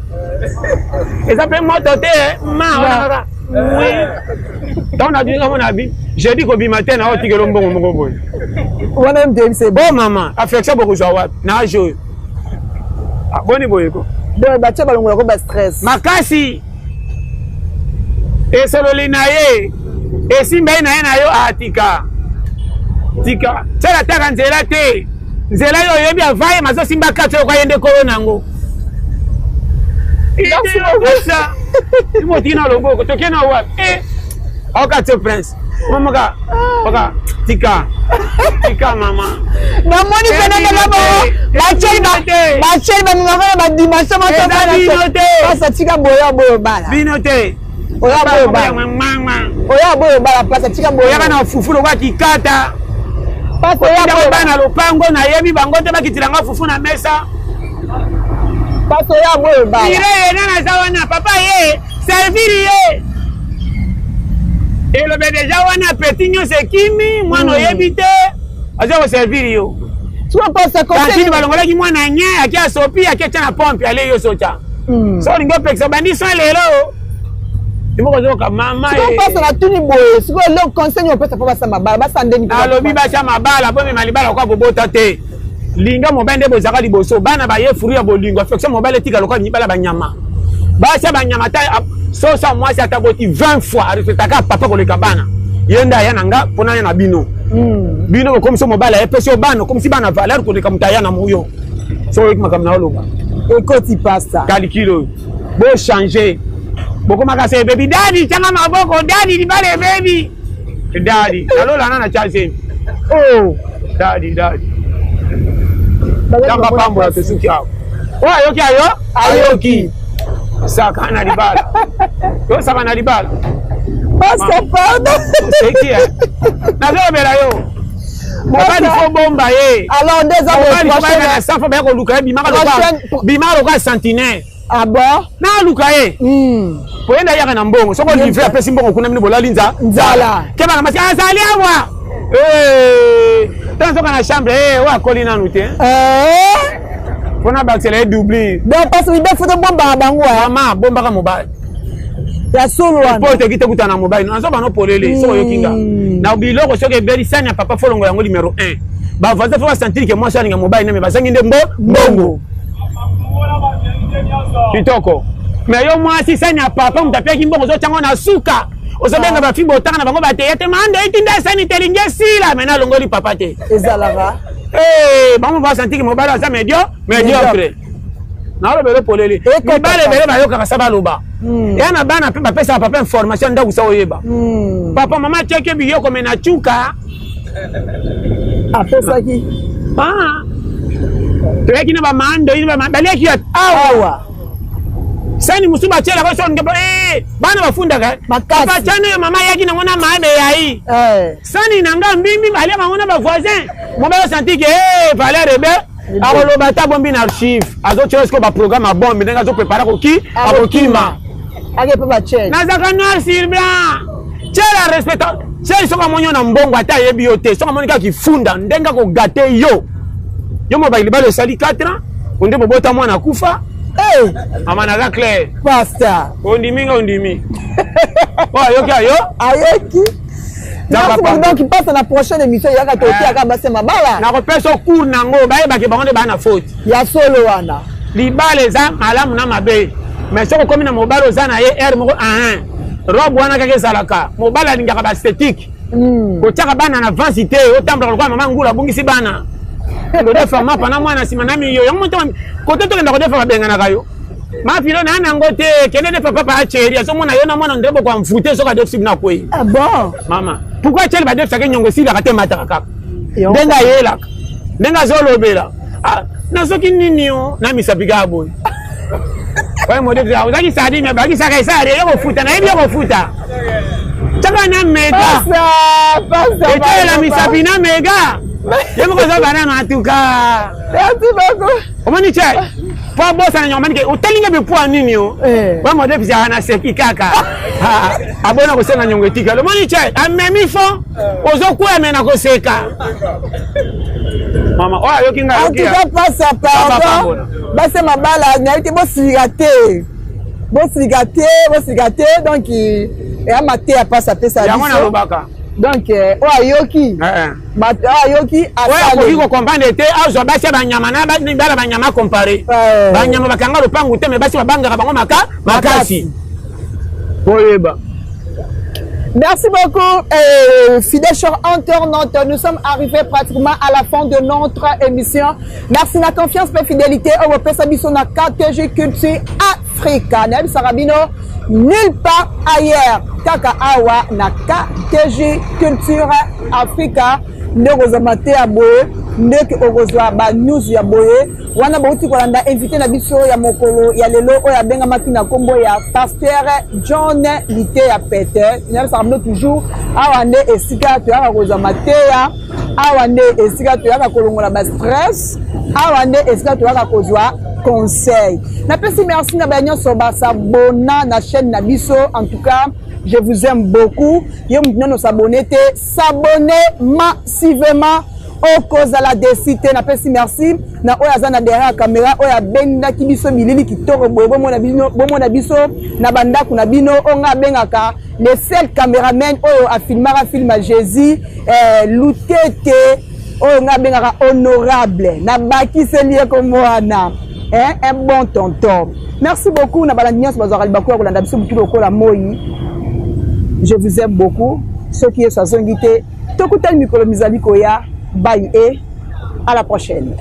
Eza mpe moto te ma wana kaka. Oui. Ntango nadui nga mona abi jeudi kobima te na otikelo mbongo moko boye. Wana MTMC. Bo mama, affection bokozwa wapi? Na age oyo. Ah, boni boye ko. Donc batia balongola ko ba stress. Makasi. Esololi na ye. Esimba ye na ye na yo atika. Tika. Tsala taka nzela te. Nzela yo oyebi avaye mazo simba kati oyo kayende kolo nango. Merci beaucoup. Motiki na loboko toke na wapi? Eh. Aoka prince. Mama ka. Oka tika. Tika mama. Namoni pene kaka bango batieli batieli bamemaka na badimension motopasa tika boya boyo bala bino te oya boyo bala oya boyo bala pasa tika boyo oyaka na fufu lokola kikata pasa oya boyo bana lopango nayebi bango te bakitela nga fufu na mesa pasa oya boyo bala ire ye nga naza wana papa ye servir ye elobe deja wana apeti nyonso ekimi mwana oyebi te aza koservir yo kantine balongolaki mwana nye ake asopi ake tya na pompe ale yo sotya so olingi opekisa obandi soin lelo imoko ozoyoka mama sikoyo natuni boye sikoyo eloko conseil opesa mpo basala mabala basala ndeni alobi basala mabala bomema libala lokola bobota te linga mobali nde bozalaka liboso bana baye fruit ya bolingo affection mobali etika lokola mibala banyama basi ya banyama ata soso ya mwasi ata boti 20 fois arespectaka papa koleka bana ye nde aya na nga mpo naya na bino bino bokomisi mobali ayepesi yo bana okomisi bana valeur koleka moto aya na moyo so oyoki makambo na oloba ekoti pasta calcul oyo bochange bokomaka se ebebi dadi tyanga maboko dadi libala ebebi dadi nalolana na tya zemi oh dadi dadi nzambe apambola tosuki awa oyo ayoki ayo ayoki saka na libala tosaka na libala Pasteur, pardon. Oseki nazolobela yo mobali fo bomba ye alors nde eza mobali fo bayaka na safa baya koluka ye bimaka lokola sentinelle Ah bon? Naluka ye. Po ye nde ayaka na mbongo. Soko livre apesi mbongo kuna bino bolali nzala. Keba na masi azali awa. Tango soka na chambre eh oyo akoli nanu te. Pona bakisela ye double. Donc parce que il faut bombaka bango. Mama bombaka mobali. Ya solo wana. Po te kite kutana mobali. Nazo bano polele soko yoki nga. Na biloko soki ebeli sani ya papa folongo yango numéro 1. Ba voisin faut ba sentir que mwasi alinga mobali na mais bazangi nde mbongo. Kitoko. Mais yo mwasi sani ya papa moto apiaki mbongo ozotyango na suka. Ozobenga bafi botanga na bango bateya te mando etinda esani te elingi esila me nalongoli papa te. Ezalaka. Eh, bango basantiki mobali aza medio mediocre. Nalobele polele. Mibali ebele bayokaka sa baloba. Ya na bana mpe bapesaka papa information ndako sa oyeba. Papa mama atiaki biyoko me na cuka. Apesaki. Ah. Toyaki na bamando baliaki awa. Sani mosusu batielaka so nge eh, bana bafundaka Makasi. Batiana oyo mama ayaki nango na mabe yayi. Sani na nga mbimbi baliaka yango na bavoisin. Mobali asanti ke eh, valeur ebe akoloba ata bombi na archive azotia sikoyo baprogramme ya bombe ndenge azoprepare akoki akokima. Ake mpe bachel. Nazalaka noir sur blanc. Tiela respect. Tiela soki amoni yo na mbongo ata ayebi yo te. Soki amoni kaka kifunda ndenge akogate yo. Yo mobali libala esali 4 ans onde bobota mwana akufa. Hey, Mama naza clair. Pasteur. Ondimi nga ondimi. Oyo ayoki ayo. Ayoki. Merci beaucoup. Donc, passe à la prochaine émission. Il y a qu'à toquer à Basse Mabala. Nakopesa cours nango bayebaki bango nde baa na faute. Ya solo wana. Libala eza malamu na mabe. Mais soki okomi na mobali oza na ye heure moko ahin. Robe wana kaka ezalaka. Mobali alingaka ba esthétique. Kotiaka bana na avance te, otambolaka lokola mama ngulu abungisi bana. Kodefa mapa na mwana nsima na miyo. Yango moto kote tokenda kodefa babenganaka yo. Mafilo na nango te, kende defa papa acheri, azomona yo na mwana ndebo kwa mfute soki adefisi bino akwei. Ah bon? Mama, pourquoi acheri badefisaka nyongo esilaka te emataka kaka? Ndenge ayelaka, ndenge azolobela. Ah, nazoki nini yo na misapi kaka boye. Oye modefisa, ozaki sardine, bakisaka esali, yo kofuta, nayebi yo kofuta. Chaka na mega. Pasteur, Etala misapi na mega. Ye moko aza banana en tout cas. Merci beaucoup. Omoni che po abosana nyongo manike otalinga bepwa nini o Eh. wa modefisaka na seki kaka abona kosenga nyongo etikali omoni che amemi fo ozokwea me na koseka mama oyo ayoki ngai En ayoki tout cas, pasteur, Papa pardon. Pambola. Basse Mabala, nayebi te bosilika te. Bosilika te, bosilika te. Donc, eya mateya pasi apesa yango biso. nalobaka Donc, oyo ayoki, Eh, eh. bato oyo ayoki oyo akoki asali. kocomprendre te azwa basi ya banyama na bala banyama compare. Banyama bakanga lopangu te me basi babangaka bango maka makasi. Oyeba. Merci beaucoup, fidèles chers internautes. Nous sommes arrivés pratiquement à la fin de notre émission. Merci la confiance et fidélité au Pesa biso na KTG Culture Africa. Nayebisaka bino nulle part ailleurs. Kaka awa na KTG Culture Africa. Nde okozwa mateya boye, ndeke okozwa ba news ya boye. Wana bauti kolanda invité na biso ya mokolo ya lelo oyo abengamaki na nkombo ya Pasteur John Liteya Pete. Nayebisaka bino toujours awa nde esika toyaka kozwa mateya, awa nde esika toyaka kolongola ba stress, awa nde esika toyaka kozwa conseil. Napesi merci na baye nyonso basabona na chaîne na biso. En tout cas, je vous aime beaucoup. Yo mutu nano s'abonner te, s'abonner massivement. Okozala desi te. Napesi merci na oyo aza na derrière ya caméra, oyo abendaki biso bilili kitoko boye, bomona bino, bomona biso na bandako na bino. Oyo nga abengaka le seul cameraman oyo afilmaka film ya Jésus, Lutete, oyo nga abengaka honorable, nabakiseli ye kombo wana, un bon tonton. Merci beaucoup na balandi nyonso bazwaka libaku ya kolanda biso butu lokola moi. Je vous aime beaucoup. Soki Yesu azongi te, tokutani mikolo mizali koya. Bye et à la prochaine.